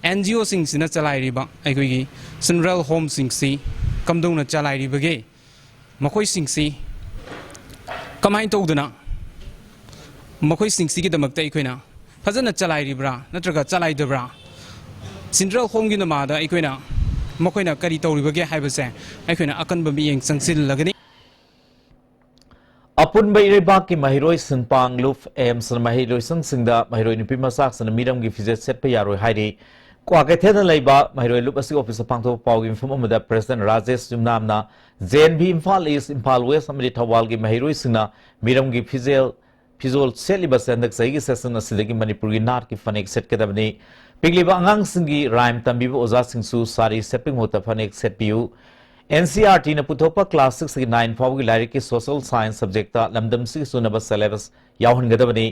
N G Oꯁꯤꯡꯁꯤꯅ ꯆꯂꯥꯏꯔꯤꯕ ꯑꯩꯈꯣꯏꯒꯤ Children Homeꯁꯤꯡꯁꯤ ꯀꯝꯗꯧꯅ ꯆꯂꯥꯏꯔꯤꯕꯒꯦ? ꯃꯈꯣꯏꯁꯤꯡꯁꯤ ꯀꯃꯥꯏꯅ ꯇꯧꯗꯅ ꯃꯈꯣꯏꯁꯤꯡꯁꯤꯒꯤꯗꯃꯛꯇ ꯑꯩꯈꯣꯏꯅ ꯐꯖꯅ ꯆꯂꯥꯏꯔꯤꯕ꯭ꯔꯥ ꯅꯠꯇ꯭ꯔꯒ ꯆꯂꯥꯏꯗꯕ꯭ꯔꯥ? Children Homeꯒꯤ ꯅꯃꯥꯗ ꯑꯩꯈꯣꯏꯅ ꯃꯈꯣꯏꯅ ꯀꯔꯤ ꯇꯧꯔꯤꯕꯒꯦ ꯍꯥꯏꯕꯁꯦ ꯑꯩꯈꯣꯏꯅ ꯑꯀꯟꯕ ꯃꯤꯠꯌꯦꯡ ꯆꯪꯁꯤꯜꯂꯒꯅꯤ꯫ ꯑꯄꯨꯟꯕ ꯏꯔꯩꯕꯥꯛꯀꯤ ꯃꯍꯩꯔꯣꯏ ꯁꯤꯟꯄꯥꯡ ꯂꯨꯞ ꯑꯦꯝꯁꯅ ꯃꯍꯩꯂꯣꯏꯁꯪꯁꯤꯡꯗ ꯃꯍꯩꯔꯣꯏ ꯅꯨꯄꯤ ꯃꯆꯥꯁꯤꯡꯅ ꯃꯤꯔꯝꯒꯤ ꯐꯤꯖꯦꯠ ꯁꯦꯠꯄ ꯌꯥꯔꯣꯏ ꯍꯥꯏꯔꯤ꯫ ꯀ꯭ꯋꯥꯀꯩꯊꯦꯜꯗ ꯂꯩꯕ ꯃꯍꯩꯔꯣꯏ ꯂꯨꯞ ꯑꯁꯤꯒꯤ ꯑꯣꯐꯤꯁꯇ ꯄꯥꯡꯊꯣꯛꯄ ꯄꯥꯎꯒꯤ ꯃꯤꯐꯝ ꯑꯃꯗ ꯄ꯭ꯔꯦꯁꯤꯗꯦꯟꯠ ꯔꯥꯖꯦꯁ ꯌꯨꯝꯅꯥꯝꯅ J N V Imphal east, Imphal west ꯑꯃꯗꯤ ꯊꯧꯕꯥꯜꯒꯤ ꯃꯍꯩꯔꯣꯏꯁꯤꯡꯅ ꯃꯤꯔꯝꯒꯤ ꯐꯤꯖꯦꯜ, ꯐꯤꯖꯣꯜ ꯁꯦꯠꯂꯤꯕ ꯑꯁꯤ ꯍꯟꯗꯛ ꯆꯍꯤꯒꯤ ꯁꯦꯁꯟ ꯑꯁꯤꯗꯒꯤ ꯃꯅꯤꯄꯨꯔꯒꯤ ꯅꯥꯠꯀꯤ ꯐꯅꯦꯛ ꯁꯦꯠꯀꯗꯕꯅꯤ꯫ ꯄꯤꯛꯂꯤꯕ ꯑꯉꯥꯡꯁꯤꯡꯒꯤ ꯔꯥꯏꯝ ꯇꯝꯕꯤꯕ ꯑꯣꯖꯥꯁꯤꯡꯁꯨ ꯁꯥꯔꯤ ꯁꯦꯠꯄꯒꯤ ꯃꯍꯨꯠꯇ ꯐꯅꯦꯛ ꯁꯦꯠꯄꯤꯌꯨ꯫ ꯑꯦꯟ ꯁꯤ ꯑꯥꯔ ꯇꯤꯅ ꯄꯨꯊꯣꯛꯄ ꯀ꯭ꯂꯥꯁ ꯁꯤꯛꯁꯇꯒꯤ ꯅꯥꯏꯟ ꯐꯥꯎꯕꯒꯤ ꯂꯥꯏꯔꯤꯛꯀꯤ ꯁꯣꯁꯤꯌꯦꯜ ꯁꯥꯏꯟꯁ ꯁꯕꯖꯦꯛꯇ ꯂꯝꯗꯝꯁꯤꯒꯤ ꯆꯨꯅꯕ ꯁꯦꯂꯦꯕꯁ ꯌꯥꯎꯍꯟꯒꯗꯕꯅꯤ꯫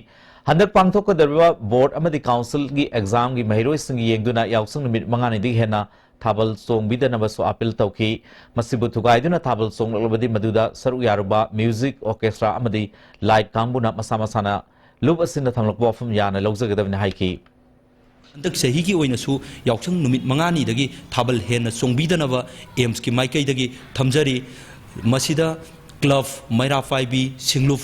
ꯍꯟꯗꯛ ꯄꯥꯡꯊꯣꯛꯀꯗꯧꯔꯤꯕ ꯕꯣꯔꯗ ꯑꯃꯗꯤ ꯀꯥꯎꯟꯁꯤꯜꯒꯤ ꯑꯦꯛꯖꯥꯝꯒꯤ ꯃꯍꯩꯔꯣꯏꯁꯤꯡꯒꯤ ꯌꯦꯡꯗꯨꯅ ꯌꯥꯎꯁꯪ ꯅꯨꯃꯤꯠ ꯃꯉꯥꯅꯤꯗꯒꯤ ꯍꯦꯟꯅ ꯊꯥꯕꯜ ꯆꯣꯡꯕꯤꯗꯅꯕꯁꯨ ꯑꯥꯄꯤꯜ ꯇꯧꯈꯤ꯫ ꯃꯁꯤꯕꯨ ꯊꯨꯒꯥꯏꯗꯨꯅ ꯊꯥꯕꯜ ꯆꯣꯡꯂꯛꯂꯕꯗꯤ ꯃꯗꯨꯗ ꯁꯔꯨꯛ ꯌꯥꯔꯨꯕ ꯃ꯭ꯌꯨꯖꯤꯛ, ꯑꯣꯔꯀꯦꯁꯇ꯭ꯔꯥ ꯑꯃꯗꯤ ꯂꯥꯏꯠ ꯀꯥꯡꯕꯨꯅ ꯃꯁꯥ ꯃꯁꯥꯅ ꯂꯨꯞ ꯑꯁꯤꯅ ꯊꯝꯂꯛꯄ ꯋꯥꯐꯝ ꯌꯥꯅ ꯂꯧꯖꯒꯗꯕꯅꯤ ꯍꯥꯏꯈꯤ꯫ ꯍꯟꯗꯛ ꯆꯍꯤꯒꯤ ꯑꯣꯏꯅꯁꯨ ꯌꯥꯎꯁꯪ ꯅꯨꯃꯤꯠ ꯃꯉꯥꯅꯤꯗꯒꯤ ꯊꯥꯕꯜ ꯍꯦꯟꯅ ꯆꯣꯡꯕꯤꯗꯅꯕ ꯑꯦꯝꯁꯀꯤ ꯃꯥꯏꯀꯩꯗꯒꯤ ꯊꯝꯖꯔꯤ꯫ ꯃꯁꯤꯗ ꯀ꯭ꯂꯕ, ꯃꯩꯔꯥ ꯄꯥꯏꯕꯤ, ꯁꯤꯡꯂꯨꯞ,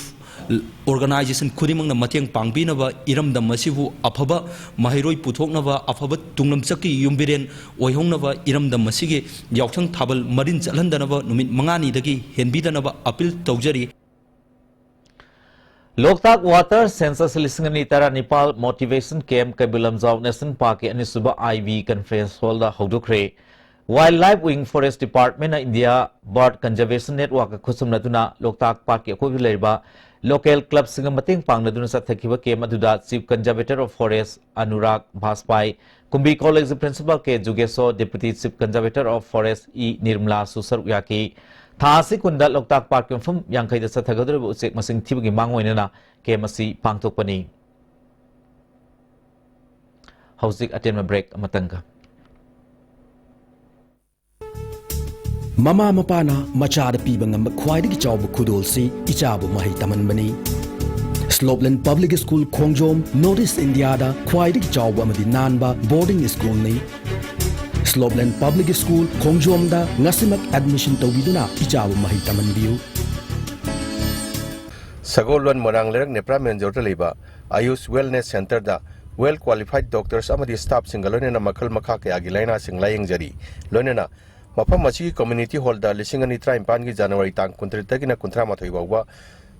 ꯑꯣꯔꯒꯅꯥꯏꯖꯦꯁꯟ ꯈꯨꯗꯤꯡꯃꯛꯅ ꯃꯇꯦꯡ ꯄꯥꯡꯕꯤꯅꯕ, ꯏꯔꯝꯗꯝ ꯑꯁꯤꯕꯨ ꯑꯐꯕ ꯃꯍꯩꯔꯣꯏ ꯄꯨꯊꯣꯛꯅꯕ, ꯑꯐꯕ ꯇꯨꯡꯂꯝꯆꯠꯀꯤ ꯌꯨꯝꯕꯤꯔꯦꯟ ꯑꯣꯏꯍꯧꯅꯕ, ꯏꯔꯝꯗꯝ ꯑꯁꯤꯒꯤ ꯌꯥꯎꯁꯪ ꯊꯥꯕꯜ ꯃꯔꯤꯟ ꯆꯠꯍꯟꯗꯅꯕ ꯅꯨꯃꯤꯠ ꯃꯉꯥꯅꯤꯗꯒꯤ ꯍꯦꯟꯕꯤꯗꯅꯕ ꯑꯥꯄꯤꯜ ꯇꯧꯖꯔꯤ꯫ ꯂꯣꯛꯇꯥꯛ ꯋꯥꯇꯔ ꯁꯦꯟꯁꯁ ꯂꯤꯁꯤꯡ ꯑꯅꯤ ꯇꯔꯥꯅꯤꯄꯥꯜ motivation camp Keibul Lamjao national ꯄꯥꯔꯛꯀꯤ ꯑꯅꯤꯁꯨꯕ ꯑꯥꯏ ꯕꯤ ꯀꯟꯐꯔꯦꯟꯁ ꯍꯣꯜꯗ ꯍꯧꯗꯣꯛꯈ꯭ꯔꯦ꯫ ꯋꯥꯏꯜꯗ ꯂꯥꯏꯐ ꯋꯤꯡ ꯐꯣꯔꯦꯁ ꯗꯤꯄꯥꯔꯠꯃꯦꯟꯠꯅ ꯏꯟꯗꯤꯌꯥ ꯕꯥꯔꯗ ꯀꯟꯖꯔꯚꯦꯁꯟ ꯅꯦꯠꯋꯥꯔꯛꯀ ꯈꯨꯠꯁꯝꯅꯗꯨꯅ ꯂꯣꯛꯇꯥꯛ ꯄꯥꯔꯛꯀꯤ ꯑꯀꯣꯏꯕꯗ ꯂꯩꯔꯤꯕ ꯂꯣꯀꯦꯜ ꯀ꯭ꯂꯕꯁꯤꯡꯒ ꯃꯇꯦꯡ ꯄꯥꯡꯅꯗꯨꯅ ꯆꯠꯊꯈꯤꯕ ꯀꯦꯝꯞ ꯑꯗꯨꯗ chief conservator of forest Anurag Vajpai, Kumbi ꯀꯣꯂꯦꯖꯀꯤ ꯄ꯭ꯔꯤꯟꯁꯤꯄꯥꯜ ꯀꯦ ꯖꯨꯒꯦꯁꯣ, deputy chief conservator of forest E ꯅꯤꯔꯃꯂꯥꯁꯨ ꯁꯔꯨꯛ ꯌꯥꯈꯤ꯫ ꯊꯥ ꯑꯁꯤ ꯀꯨꯟꯗ ꯂꯣꯛꯇꯥꯛ ꯄꯥꯔꯛꯀꯤ ꯃꯐꯝ ꯌꯥꯡꯈꯩꯗ ꯆꯠꯊꯒꯗꯧꯔꯤꯕ ꯎꯆꯦꯛ ꯃꯁꯤꯡ ꯊꯤꯕꯒꯤ ꯃꯥꯡꯑꯣꯏꯅꯅ ꯀꯦꯝꯞ ꯑꯁꯤ ꯄꯥꯡꯊꯣꯛꯄꯅꯤ꯫ ꯍꯧꯖꯤꯛ ꯑꯇꯦꯟꯕ ꯕ꯭ꯔꯦꯛ ꯑꯃꯇꯪꯒ꯫ ꯃꯃꯥ ꯃꯄꯥꯅ ꯃꯆꯥꯗ ꯄꯤꯕ ꯉꯝꯕ ꯈ꯭ꯋꯥꯏꯗꯒꯤ ꯆꯥꯎꯕ ꯈꯨꯗꯣꯜꯁꯤ ꯏꯆꯥꯕꯨ ꯃꯍꯩ ꯇꯝꯍꯟꯕꯅꯤ꯫ ꯁ꯭ꯂꯣꯞꯂꯦꯟ ꯄꯕ꯭ꯂꯤꯛ ꯁ꯭ꯀꯨꯜ ꯈꯣꯡꯖꯣꯝ ꯅꯣꯔꯠ ꯏꯁ ꯏꯟꯗꯤꯌꯥꯗ ꯈ꯭ꯋꯥꯏꯗꯒꯤ ꯆꯥꯎꯕ ꯑꯃꯗꯤ ꯅꯥꯟꯕ ꯕꯣꯔꯗꯤꯡ ꯁ꯭ꯀꯨꯜꯅꯤ꯫ ꯁ꯭ꯂꯣꯞꯂꯦꯟ ꯄꯕ꯭ꯂꯤꯛ ꯁ꯭ꯀꯨꯜ ꯈꯣꯡꯖꯣꯝꯗ ꯉꯁꯤꯃꯛ ꯑꯦꯗꯃꯤꯁꯟ ꯇꯧꯕꯤꯗꯨꯅ ꯏꯆꯥꯕꯨ ꯃꯍꯩ ꯇꯝꯍꯟꯕꯤꯌꯨ꯫ ꯁꯒꯣꯜꯕꯟ ꯃꯣꯏꯔꯥꯡ ꯂꯩꯔꯛ ꯅꯦꯄ꯭ꯔꯥ ꯃꯦꯟꯖꯣꯔꯗ ꯂꯩꯕ ꯑꯌꯨꯁ ꯋꯦꯜꯅꯦꯁ ꯁꯦꯟꯇꯔꯗ ꯋꯦꯜ ꯀ꯭ꯋꯥꯂꯤꯐꯥꯏꯗ ꯗꯣꯛꯇꯔꯁ ꯑꯃꯗꯤ ꯁ꯭ꯇꯥꯐꯁꯤꯡꯒ ꯂꯣꯏꯅꯅ ꯃꯈꯜ ꯃꯈꯥ ꯀꯌꯥꯒꯤ ꯂꯥꯏꯅꯥꯁꯤꯡ ꯂꯥꯌꯦꯡꯖꯔꯤ꯫ ꯂꯣꯏꯅꯅ ꯃꯐꯝ ꯑꯁꯤꯒꯤ ꯀꯝꯃ꯭ꯌꯨꯅꯤꯇꯤ ꯍꯣꯜꯗ ꯂꯤꯁꯤꯡ ꯑꯅꯤ ꯇꯔꯥꯅꯤꯄꯥꯟꯒꯤ ꯖꯅꯋꯥꯔꯤ ꯇꯥꯡ ꯀꯨꯟꯇꯔꯦꯠꯇꯒꯤꯅ ꯀꯨꯟꯊ꯭ꯔꯥꯃꯥꯊꯣꯏ ꯐꯥꯎꯕ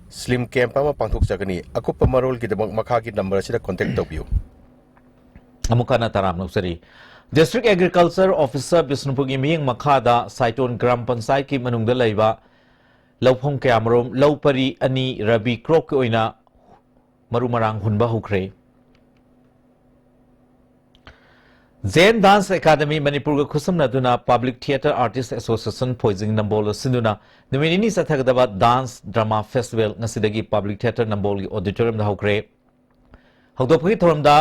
ꯁ꯭ꯂꯤꯝ ꯀꯦꯝꯞ ꯑꯃ ꯄꯥꯡꯊꯣꯛꯆꯒꯅꯤ꯫ ꯑꯀꯨꯞꯄ ꯃꯔꯣꯜꯒꯤꯗꯃꯛ ꯃꯈꯥꯒꯤ ꯅꯝꯕꯔ ꯑꯁꯤꯗ ꯀꯣꯟꯇꯦꯛ ꯇꯧꯕꯤꯌꯨ꯫ ꯑꯃꯨꯛ ꯍꯟꯅ ꯇꯔꯥꯝꯅ ꯑꯣꯛꯆꯔꯤ꯫ District Agriculture Officer ꯕꯤꯁꯅꯨꯄꯨꯔꯒꯤ ꯃꯤꯠꯌꯦꯡ ꯃꯈꯥꯗ ꯁꯥꯏꯇꯣꯟ ꯒ꯭ꯔꯥꯝ ꯄꯟꯆꯥꯌꯠꯀꯤ ꯃꯅꯨꯡꯗ ꯂꯩꯕ ꯂꯧꯐꯝ ꯀꯌꯥꯃꯔꯨꯝ ꯂꯧ ꯄꯔꯤ ꯑꯅꯤ ꯔꯕꯤ ꯀ꯭ꯔꯣꯞꯀꯤ ꯑꯣꯏꯅ ꯃꯔꯨ ꯃꯔꯥꯡ ꯍꯨꯟꯕ ꯍꯧꯈ꯭ꯔꯦ꯫ ꯖꯦꯟ ꯗꯥꯟꯁ ꯑꯦꯀꯥꯗꯃꯤ ꯃꯅꯤꯄꯨꯔꯒ ꯈꯨꯠꯁꯝꯅꯗꯨꯅ Public Theatre Artist Association ꯐꯣꯏꯖꯤꯡ ꯅꯝꯕꯣꯜꯗ ꯁꯤꯟꯗꯨꯅ ꯅꯨꯃꯤꯠ ꯅꯤꯅꯤ ꯆꯠꯊꯒꯗꯕ ꯗꯥꯟꯁ ꯗ꯭ꯔꯃꯥ ꯐꯦꯁꯇꯤꯚꯦꯜ ꯉꯁꯤꯗꯒꯤ ꯄꯕ꯭ꯂꯤꯛ ꯊꯤꯌꯦꯇꯔ ꯅꯝꯕꯣꯜꯒꯤ ꯑꯣꯗꯤꯇꯣꯔꯤꯌꯝꯗ ꯍꯧꯈ꯭ꯔꯦ꯫ ꯍꯧꯗꯣꯛꯄꯒꯤ ꯊꯧꯔꯝꯗ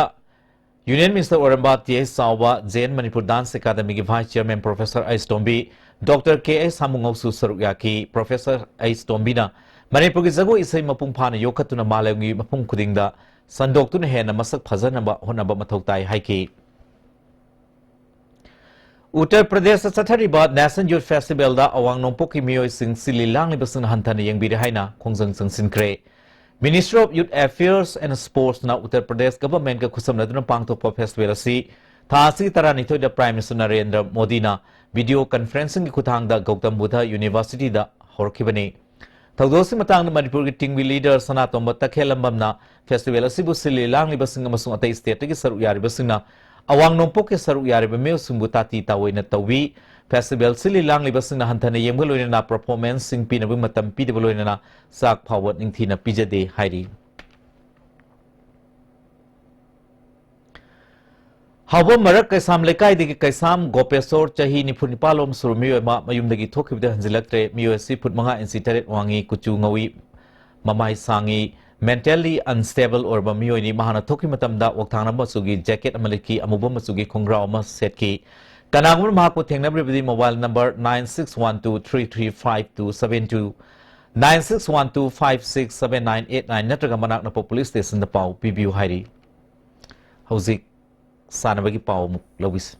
ꯌꯨꯅꯤꯌꯟ ꯃꯤꯅꯤꯁꯇꯔ ꯑꯣꯏꯔꯝꯕ T H Chaoba, J N Manipur dance ꯑꯦꯀꯥꯗꯃꯤꯒꯤ vice chairman professor H Tombi, doctor K H ꯁꯥꯃꯨꯉꯧꯁꯨ ꯁꯔꯨꯛ ꯌꯥꯈꯤ꯫ ꯄ꯭ꯔꯣꯐꯦꯁꯔ ꯑꯩꯆ ꯇꯣꯝꯕꯤꯅ ꯃꯅꯤꯄꯨꯔꯒꯤ ꯖꯒꯣꯏ ꯏꯁꯩ ꯃꯄꯨꯡ ꯐꯥꯅ ꯌꯣꯛꯈꯠꯇꯨꯅ ꯃꯥꯂꯦꯝꯒꯤ ꯃꯐꯝ ꯈꯨꯗꯤꯡꯗ ꯁꯟꯗꯣꯛꯇꯨꯅ ꯍꯦꯟꯅ ꯃꯁꯛ ꯐꯖꯅꯕ ꯍꯣꯠꯅꯕ ꯃꯊꯧ ꯇꯥꯏ ꯍꯥꯏꯈꯤ꯫ ꯎꯠꯇꯔ ꯄ꯭ꯔꯗꯦꯁꯇ ꯆꯠꯊꯔꯤꯕ ꯅꯦꯁꯅꯦꯜ ꯌꯨꯊ ꯐꯦꯁꯇꯤꯚꯦꯜꯗ ꯑꯋꯥꯡ ꯅꯣꯡꯄꯣꯛꯀꯤ ꯃꯤꯑꯣꯏꯁꯤꯡ ꯁꯤꯜꯂꯤ ꯂꯥꯡꯂꯤꯕꯁꯤꯡꯅ ꯍꯟꯊꯅ ꯌꯦꯡꯕꯤꯔꯦ ꯍꯥꯏꯅ ꯈꯣꯡꯖꯪ ꯆꯪꯁꯤꯟꯈ꯭ꯔꯦ꯫ Ministry of Youth Affairs and Sportsꯅ Uttar Pradesh ꯒꯚꯔꯟꯃꯦꯟꯠꯀ ꯈꯨꯠꯁꯝꯅꯗꯨꯅ ꯄꯥꯡꯊꯣꯛꯄ ꯐꯦꯁꯇꯤꯚꯦꯜ ꯑꯁꯤ ꯊꯥ ꯑꯁꯤꯒꯤ ꯇꯔꯥꯅꯤꯊꯣꯏꯗ ꯄ꯭ꯔꯥꯏꯝ ꯃꯤꯅꯤꯁꯇꯔ ꯅꯔꯦꯟꯗ꯭ꯔ ꯃꯣꯗꯤꯅ ꯚꯤꯗꯤꯑꯣ ꯀꯟꯐꯔꯦꯟꯁꯤꯡꯒꯤ ꯈꯨꯠꯊꯥꯡꯗ ꯒꯧꯇꯝ ꯕꯨꯙ ꯌꯨꯅꯤꯚꯔꯁꯤꯇꯤꯗ ꯍꯧꯔꯛꯈꯤꯕꯅꯤ꯫ ꯊꯧꯗꯣꯛ ꯑꯁꯤꯒꯤ ꯃꯇꯥꯡꯗ ꯃꯅꯤꯄꯨꯔꯒꯤ ꯇꯤꯡꯕꯤ ꯂꯤꯗꯔ ꯁꯅꯥꯇꯣꯝꯕ ꯇꯈꯦꯜꯂꯝꯕꯝꯅ ꯐꯦꯁꯇꯤꯚꯦꯜ ꯑꯁꯤꯕꯨ ꯁꯤꯜꯂꯤ ꯂꯥꯡꯂꯤꯕꯁꯤꯡ ꯑꯃꯁꯨꯡ ꯑꯇꯩ ꯁ꯭ꯇꯦꯠꯇꯒꯤ ꯁꯔꯨꯛ ꯌꯥꯔꯤꯕꯁꯤꯡꯅ ꯑꯋꯥꯡ ꯅꯣꯡꯄꯣꯛꯀꯤ ꯁꯔꯨꯛ ꯌꯥꯔꯤꯕ ꯃꯤꯑꯣꯏꯁꯤꯡꯕꯨ ꯇꯥꯇꯤ ꯇꯥꯑꯣꯏꯅ ꯇꯧꯏ꯫ ꯐꯦꯁꯇꯤꯚꯦꯜ ꯁꯤꯜꯂꯤ ꯂꯥꯡꯂꯤꯕꯁꯤꯡꯅ ꯍꯟꯊꯅ ꯌꯦꯡꯕꯒ ꯂꯣꯏꯅꯅ ꯄꯔꯐꯣꯔꯃꯦꯟꯁꯁꯤꯡ ꯄꯤꯅꯕꯒꯤ ꯃꯇꯝ ꯄꯤꯗꯕ ꯂꯣꯏꯅꯅ ꯆꯥꯛ ꯐꯥꯎꯕ ꯅꯤꯡꯊꯤꯅ ꯄꯤꯖꯗꯦ ꯍꯥꯏꯔꯤ꯫ ꯍꯥꯎꯕꯝ ꯃꯔꯛ ꯀꯩꯁꯥꯝ ꯂꯩꯀꯥꯏꯗꯒꯤ ꯀꯩꯁꯥꯝ ꯒꯣꯄꯦꯁꯣꯔ, ꯆꯍꯤ ꯅꯤꯐꯨ ꯅꯤꯄꯥꯜ ꯂꯣꯝ ꯁꯨꯔꯕ ꯃꯤꯑꯣꯏ ꯑꯃ ꯃꯌꯨꯝꯗꯒꯤ ꯊꯣꯛꯈꯤꯕꯗ ꯍꯟꯖꯤꯜꯂꯛꯇ꯭ꯔꯦ꯫ ꯃꯤꯑꯣꯏ ꯑꯁꯤ ꯐꯨꯠ ꯃꯉꯥ ꯏꯟꯆꯤ ꯇꯔꯦꯠ ꯋꯥꯡꯉꯤ, ꯀꯨꯆꯨ ꯉꯧꯏ, ꯃꯃꯥꯏ ꯁꯥꯡꯉꯤ, mentally unstable ꯑꯣꯏꯔꯕ ꯃꯤꯑꯣꯏꯅꯤ꯫ ꯃꯍꯥꯛꯅ ꯊꯣꯛꯈꯤꯕ ꯃꯇꯝꯗ ꯑꯣꯛꯊꯥꯡꯅꯕ ꯃꯆꯨꯒꯤ ꯖꯦꯀꯦꯠ ꯑꯃ ꯂꯤꯠꯈꯤ, ꯑꯃꯨꯕ ꯃꯆꯨꯒꯤ ꯈꯣꯡꯒ꯭ꯔꯥꯎ ꯑꯃ ꯁꯦꯠꯈꯤ꯫ ꯀꯅꯥꯒꯨꯝꯕꯅ ꯃꯍꯥꯛꯄꯨ ꯊꯦꯡꯅꯕꯤꯔꯕꯗꯤ mobile number nine six one two three three five two seven two, nine six one two five six seven nine eight nine ꯅꯠꯇ꯭ꯔꯒ ꯃꯅꯥꯛ ꯅꯛꯄ ꯄꯨꯂꯤꯁ ꯁ꯭ꯇꯦꯁꯟꯗ ꯄꯥꯎ ꯄꯤꯕꯤꯌꯨ ꯍꯥꯏꯔꯤ꯫ ꯍꯧꯖꯤꯛ ꯁꯥꯟꯅꯕꯒꯤ ꯄꯥꯎ ꯑꯃꯨꯛ ꯂꯧꯕꯤꯁꯤ꯫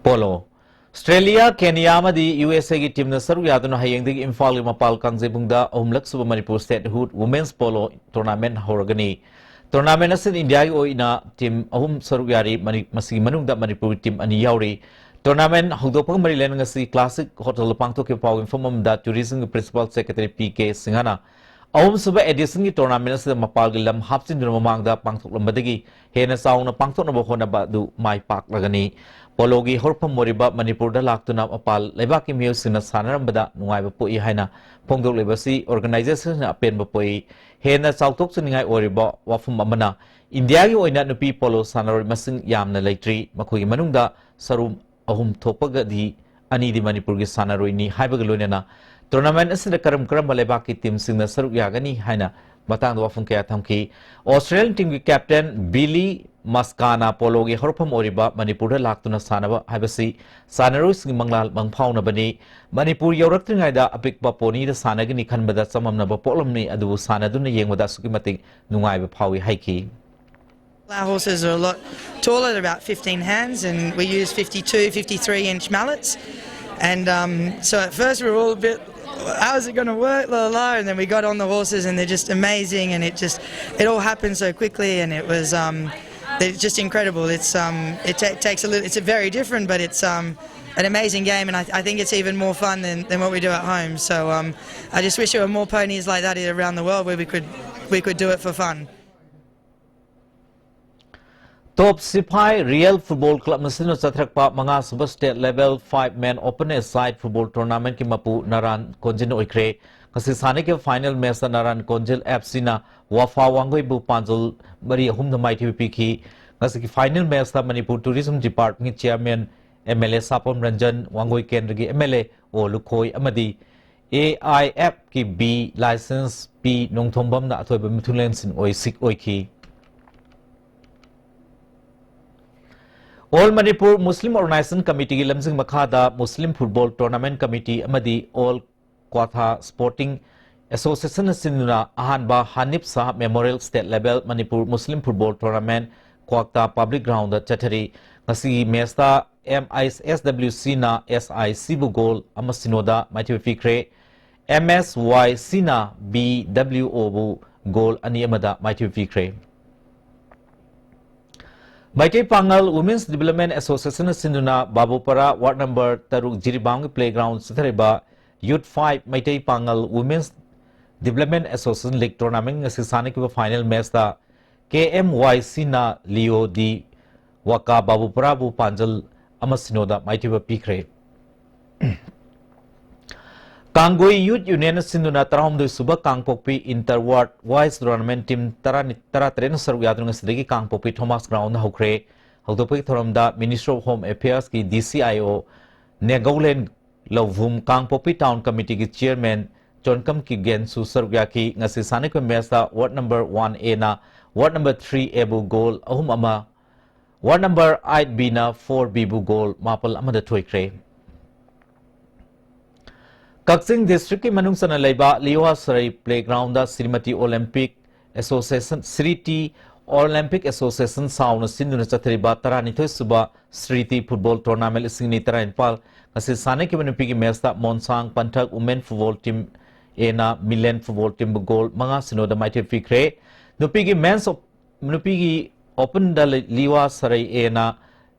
ꯄꯣꯂꯣ꯫ ꯑꯣꯁꯇ꯭ꯔꯦꯂꯤꯌꯥ, ꯀꯦꯅꯤꯌꯥ ꯑꯃꯗꯤ ꯌꯨ ꯑꯦꯁ ꯑꯦꯒꯤ ꯇꯤꯝꯅ ꯁꯔꯨꯛ ꯌꯥꯗꯨꯅ ꯍꯌꯦꯡꯗꯒꯤ ꯏꯝꯐꯥꯜꯒꯤ ꯃꯄꯥꯜ ꯀꯥꯡꯖꯩꯕꯨꯡꯗ ꯑꯍꯨꯝꯂꯛ ꯁꯨꯕ ꯃꯅꯤꯄꯨꯔ ꯁ꯭ꯇꯦꯠꯍꯨꯗ ꯋꯨꯃꯦꯟꯁ ꯄꯣꯂꯣ ꯇꯣꯔꯅꯥꯃꯦꯟꯠ ꯍꯧꯔꯒꯅꯤ꯫ ꯇꯣꯔꯅꯥꯃꯦꯟꯠ ꯑꯁꯤꯅ ꯏꯟꯗꯤꯌꯥꯒꯤ ꯑꯣꯏꯅ ꯇꯤꯝ ꯑꯍꯨꯝ ꯁꯔꯨꯛ ꯌꯥꯔꯤ꯫ ꯃꯅꯤ-, ꯃꯁꯤꯒꯤ ꯃꯅꯨꯡꯗ ꯃꯅꯤꯄꯨꯔꯒꯤ ꯇꯤꯝ ꯑꯅꯤ ꯌꯥꯎꯔꯤ꯫ ꯇꯣꯔꯅꯥꯃꯦꯟꯠ ꯍꯧꯗꯣꯛꯄꯒ ꯃꯔꯤ ꯂꯩꯅꯅ ꯉꯁꯤ ꯀ꯭ꯂꯥꯁꯤꯛ ꯍꯣꯇꯦꯜꯗ ꯄꯥꯡꯊꯣꯛꯈꯤꯕ ꯄꯥꯎ ꯌꯨꯝꯐꯝ ꯑꯃꯗ ꯇꯨꯔꯤꯖꯝꯒꯤ ꯄ꯭ꯔꯤꯟꯁꯤꯄꯥꯜ ꯁꯦꯀ꯭ꯔꯦꯇꯔꯤ ꯄꯤ ꯀꯦ ꯁꯤꯡꯍꯅ ꯑꯍꯨꯝꯁꯨꯕ ꯑꯦꯗꯤꯁꯟꯒꯤ ꯇꯣꯔꯅꯥꯃꯦꯟꯠ ꯑꯁꯤꯗ ꯃꯄꯥꯜꯒꯤ ꯂꯝ ꯍꯥꯞꯆꯤꯟꯗꯨꯅ ꯃꯃꯥꯡꯗ ꯄꯥꯡꯊꯣꯛꯂꯝꯕꯗꯒꯤ ꯍꯦꯟꯅ ꯆꯥꯎꯅ ꯄꯥꯡꯊꯣꯛꯅꯕ ꯍꯣꯠꯅꯕ ꯑꯗꯨ ꯃꯥꯏ ꯄꯥꯛꯂꯒꯅꯤ꯫ ꯄꯣꯂꯣꯒꯤ ꯍꯧꯔꯛꯐꯝ ꯑꯣꯏꯔꯤꯕ ꯃꯅꯤꯄꯨꯔꯗ ꯂꯥꯛꯇꯨꯅ ꯃꯄꯥꯜ ꯂꯩꯕꯥꯛꯀꯤ ꯃꯤꯑꯣꯏꯁꯤꯡꯅ ꯁꯥꯟꯅꯔꯝꯕꯗ ꯅꯨꯡꯉꯥꯏꯕ ꯄꯣꯛꯏ ꯍꯥꯏꯅ ꯐꯣꯡꯗꯣꯛꯂꯤꯕ ꯑꯁꯤ ꯑꯣꯔꯒꯅꯥꯏꯖꯦꯁꯟꯅ ꯑꯄꯦꯟꯕ ꯄꯣꯛꯏ꯫ ꯍꯦꯟꯅ ꯆꯥꯎꯊꯣꯛꯆꯅꯤꯡꯉꯥꯏ ꯑꯣꯏꯔꯤꯕ ꯋꯥꯐꯝ ꯑꯃꯅ, ꯏꯟꯗꯤꯌꯥꯒꯤ ꯑꯣꯏꯅ ꯅꯨꯄꯤ ꯄꯣꯂꯣ ꯁꯥꯟꯅꯔꯣꯏ ꯃꯁꯤꯡ ꯌꯥꯝꯅ ꯂꯩꯇ꯭ꯔꯤ꯫ ꯃꯈꯣꯏꯒꯤ ꯃꯅꯨꯡꯗ ꯁꯔꯨꯛ ꯑꯍꯨꯝ ꯊꯣꯛꯄꯒꯗꯤ ꯑꯅꯤꯗꯤ ꯃꯅꯤꯄꯨꯔꯒꯤ ꯁꯥꯟꯅꯔꯣꯏꯅꯤ ꯍꯥꯏꯕꯒ ꯂꯣꯏꯅꯅ ꯇꯣꯔꯅꯥꯃꯦꯟꯠ ꯑꯁꯤꯗ ꯀꯔꯝ ꯀꯔꯝꯕ ꯂꯩꯕꯥꯛꯀꯤ ꯇꯤꯝꯁꯤꯡꯅ ꯁꯔꯨꯛ ꯌꯥꯒꯅꯤ ꯍꯥꯏꯅ ꯃꯇꯥꯡꯗ ꯋꯥꯐꯝ ꯀꯌꯥ ꯊꯝꯈꯤ꯫ ꯑꯣꯁꯇ꯭ꯔꯦꯂꯤꯌꯟ ꯇꯤꯝꯒꯤ ꯀꯦꯞꯇꯦꯟ ꯕꯤꯂꯤ ꯃꯁꯀꯥꯅ ꯄꯣꯂꯣꯒꯤ ꯍꯧꯔꯛꯐꯝ ꯑꯣꯏꯔꯤꯕ ꯃꯅꯤꯄꯨꯔꯗ ꯂꯥꯛꯇꯨꯅ ꯁꯥꯟꯅꯕ ꯍꯥꯏꯕꯁꯤ ꯁꯥꯟꯅꯔꯣꯏꯁꯤꯡꯒꯤ ꯃꯪꯂꯥꯟ ꯃꯪꯐꯥꯎꯅꯕꯅꯤ꯫ ꯃꯅꯤꯄꯨꯔ ꯌꯧꯔꯛꯇ꯭ꯔꯤꯉꯩꯗ ꯑꯄꯤꯛꯄ ꯄꯣꯅꯤꯗ ꯁꯥꯟꯅꯒꯅꯤ ꯈꯟꯕꯗ ꯆꯃꯝꯅꯕ ꯄꯣꯛꯂꯝꯃꯤ, ꯑꯗꯨꯕꯨ ꯁꯥꯟꯅꯗꯨꯅ ꯌꯦꯡꯕꯗ ꯑꯁꯨꯛꯀꯤ ꯃꯇꯤꯛ ꯅꯨꯡꯉꯥꯏꯕ ꯐꯥꯎꯏ ꯍꯥꯏꯈꯤ꯫ Our horses are a lot taller, they're about fifteen hands, and we use fifty-two, fifty-three inch mallets. And um, so at first we were all a bit, "How's it going to work?" La, la, la. And then we got on the horses, and they're just amazing, and it just, it all happened so quickly, and it was, um, it's just incredible. It's, um, it ta- takes a little, it's a very different, but it's, um, an amazing game, and I, I think it's even more fun than, than what we do at home. So um, I just wish there were more ponies like that around the world where we could, we could do it for fun. Top Siphai real football ꯀ꯭ꯂꯕꯅ ꯁꯤꯟꯗꯨꯅ ꯆꯠꯊꯔꯛꯄ ꯃꯉꯥ ꯁꯨꯕ state level five men open A side football ꯇꯣꯔꯅꯥꯃꯦꯟꯠꯀꯤ ꯃꯄꯨ ꯅꯥꯔꯥꯟ ꯀꯣꯟꯖꯤꯟ ꯑꯣꯏꯈ꯭ꯔꯦ꯫ ꯉꯁꯤ ꯁꯥꯟꯅꯈꯤꯕ ꯐꯥꯏꯅꯦꯜ ꯃꯦꯆꯇ ꯅꯥꯔꯥꯟ ꯀꯣꯟꯖꯤꯟ ꯑꯦꯐ ꯁꯤꯅ ꯋꯥꯐꯥ ꯋꯥꯡꯒꯣꯏꯕꯨ ꯄꯥꯟꯖꯜ ꯃꯔꯤ ꯑꯍꯨꯝꯗ ꯃꯥꯏꯊꯤꯕ ꯄꯤꯈꯤ꯫ ꯉꯁꯤꯒꯤ ꯐꯥꯏꯅꯦꯜ ꯃꯦꯆꯇ ꯃꯅꯤꯄꯨꯔ ꯇꯨꯔꯤꯖꯝ ꯗꯤꯄꯥꯔꯠꯃꯦꯟꯠꯀꯤ chairman M L A Sapam Ranjan, Wangoi ꯀꯦꯟꯗ꯭ꯔꯒꯤ M L A O Lukhoi ꯑꯃꯗꯤ ꯑꯦ ꯑꯥꯏ ꯑꯦꯐ ꯀꯤ ꯕꯤ ꯂꯥꯏꯁꯦꯟꯁ ꯄꯤ ꯅꯣꯡꯊꯣꯝꯕꯝꯅ ꯑꯊꯣꯏꯕ ꯃꯤꯊꯨꯡꯂꯦꯟꯁꯤꯡ ꯑꯣꯏ ꯁꯤꯛ ꯑꯣꯏꯈꯤ꯫ ꯑꯣꯜ ꯃꯅꯤꯄꯨꯔ ꯃꯨꯁꯂꯤꯝ ꯑꯣꯔꯒꯅꯥꯏꯖꯦꯁꯟ ꯀꯃꯤꯇꯤꯒꯤ ꯂꯝꯖꯤꯡ ꯃꯈꯥꯗ ꯃꯨꯁꯂꯤꯝ ꯐꯨꯠꯕꯣꯜ ꯇꯣꯔꯅꯥꯃꯦꯟꯠ ꯀꯃꯤꯇꯤ ꯑꯃꯗꯤ ꯑꯣꯜ ꯀ꯭ꯋꯥꯊꯥ ꯁ꯭ꯄꯣꯔꯇꯤꯡ ꯑꯦꯁꯣꯁꯤꯌꯦꯁꯟꯅ ꯁꯤꯟꯗꯨꯅ ꯑꯍꯥꯟꯕ Hanif Shah memorial state level Manipur Muslim football tournament Kwakta public ground ꯆꯠꯊꯔꯤ꯫ ꯉꯁꯤꯒꯤ ꯃꯦꯆꯇ ꯑꯦꯝ ꯑꯥꯏ ꯑꯦꯁ ꯗꯕ꯭ꯂꯤꯎ ꯁꯤꯅ ꯑꯦꯁ ꯑꯥꯏ ꯁꯤꯕꯨ ꯒꯣꯜ ꯑꯃ ꯁꯤꯅꯣꯗ ꯃꯥꯏꯊꯤꯕ ꯄꯤꯈ꯭ꯔꯦ꯫ ꯑꯦꯝ ꯑꯦꯁ ꯋꯥꯏ ꯁꯤꯅ ꯕꯤ ꯗꯕ꯭ꯂꯤꯎ ꯑꯣꯕꯨ ꯒꯣꯜ ꯑꯅꯤ ꯑꯃꯗ ꯃꯥꯏꯊꯤꯕ ꯄꯤꯈ꯭ꯔꯦ꯫ ꯃꯩꯇꯩ ꯄꯥꯉꯜ Women's Development Association ꯁꯤꯟꯗꯨꯅ ꯕꯥꯕꯨꯄꯥꯔꯥ ꯋꯥꯔꯗ ꯅꯝꯕꯔ ꯇꯔꯨꯛ ꯖꯤꯔꯤꯕꯥꯝꯒꯤ playground ꯆꯠꯊꯔꯤꯕ Youth five ꯃꯩꯇꯩ ꯄꯥꯉꯜ Women's Development Association League tournament ꯉꯁꯤ ꯁꯥꯟꯅꯈꯤꯕ final matchꯇ ꯀꯦ ꯑꯦꯝ ꯋꯥꯏ ꯁꯤꯅ ꯂꯤꯑꯣ ꯗꯤ ꯋꯥꯀꯥ ꯕꯥꯕꯨꯄꯥꯔꯥꯕꯨ ꯄꯥꯟꯖꯜ ꯑꯃ ꯁꯤꯅꯣꯗ ꯃꯥꯏꯊꯤꯕ ꯄꯤꯈ꯭ꯔꯦ꯫ ꯀꯥꯡꯒꯣꯏ Youth Union ꯁꯤꯟꯗꯨꯅ ꯇꯔꯥꯍꯨꯝꯗꯣꯏ ꯁꯨꯕ ꯀꯥꯡꯄꯣꯛꯄꯤ Inter Ward Wise Tournament team ꯇꯔꯥ, ꯇꯔꯥꯇꯔꯦꯠꯅ ꯁꯔꯨꯛ ꯌꯥꯗꯨꯅ ꯉꯁꯤꯗꯒꯤ ꯀꯥꯡꯄꯣꯛꯄꯤ Thomas Ground ꯍꯧꯈ꯭ꯔꯦ꯫ ꯍꯧꯗꯣꯛꯄꯒꯤ ꯊꯧꯔꯝꯗ Ministry of Home Affairs ꯀꯤ D C I O ꯅꯦꯒꯧꯂꯦꯟ ꯂꯧꯚꯨꯝ, Kangpokpi Town Committee ꯒꯤ Chairman ꯆꯣꯟꯀꯝ ꯀꯤꯒꯦꯟꯁꯨ ꯁꯔꯨꯛ ꯌꯥꯈꯤ꯫ ꯉꯁꯤ ꯁꯥꯟꯅꯈꯤꯕ matchꯇ Ward number one A ꯅ Ward number three A ꯕꯨ ꯒꯣꯜ ꯑꯍꯨꯝ ꯑꯃ, Ward number eight B ꯅ four B ꯕꯨ ꯒꯣꯜ ꯃꯥꯄꯜ ꯑꯃꯗ ꯊꯣꯏꯈ꯭ꯔꯦ꯫ ꯀꯛꯆꯤꯡ district ꯀꯤ ꯃꯅꯨꯡ ꯆꯟꯅ ꯂꯩꯕ ꯂꯤꯋꯥ ꯁꯔꯩ playground ꯗ Shrimati Olympic Association, ꯁ꯭ꯔꯤꯇꯤ Olympic Association ꯁꯥꯎꯅ ꯁꯤꯟꯗꯨꯅ ꯆꯠꯊꯔꯤꯕ ꯇꯔꯥꯅꯤꯊꯣꯏ ꯁꯨꯕ ꯁ꯭ꯔꯤꯇꯤ football tournament ꯂꯤꯁꯤꯡ ꯑꯅꯤ ꯇꯔꯥꯅꯤꯄꯥꯜ ꯉꯁꯤ ꯁꯥꯟꯅꯈꯤꯕ ꯅꯨꯄꯤꯒꯤ matchꯇ ꯃꯣꯟꯁꯥꯡ ꯄꯟꯊꯛ Women Football Team A ꯅ Milen Football Team ꯕꯨ ꯒꯣꯜ ꯃꯉꯥ ꯁꯤꯅꯣꯗ ꯃꯥꯏꯊꯤꯕ ꯄꯤꯈ꯭ꯔꯦ꯫ ꯅꯨꯄꯤꯒꯤ men's op-, ꯅꯨꯄꯤꯒꯤ open ꯗ ꯂꯤ-, ꯂꯤꯋꯥ ꯁꯔꯩ A ꯅ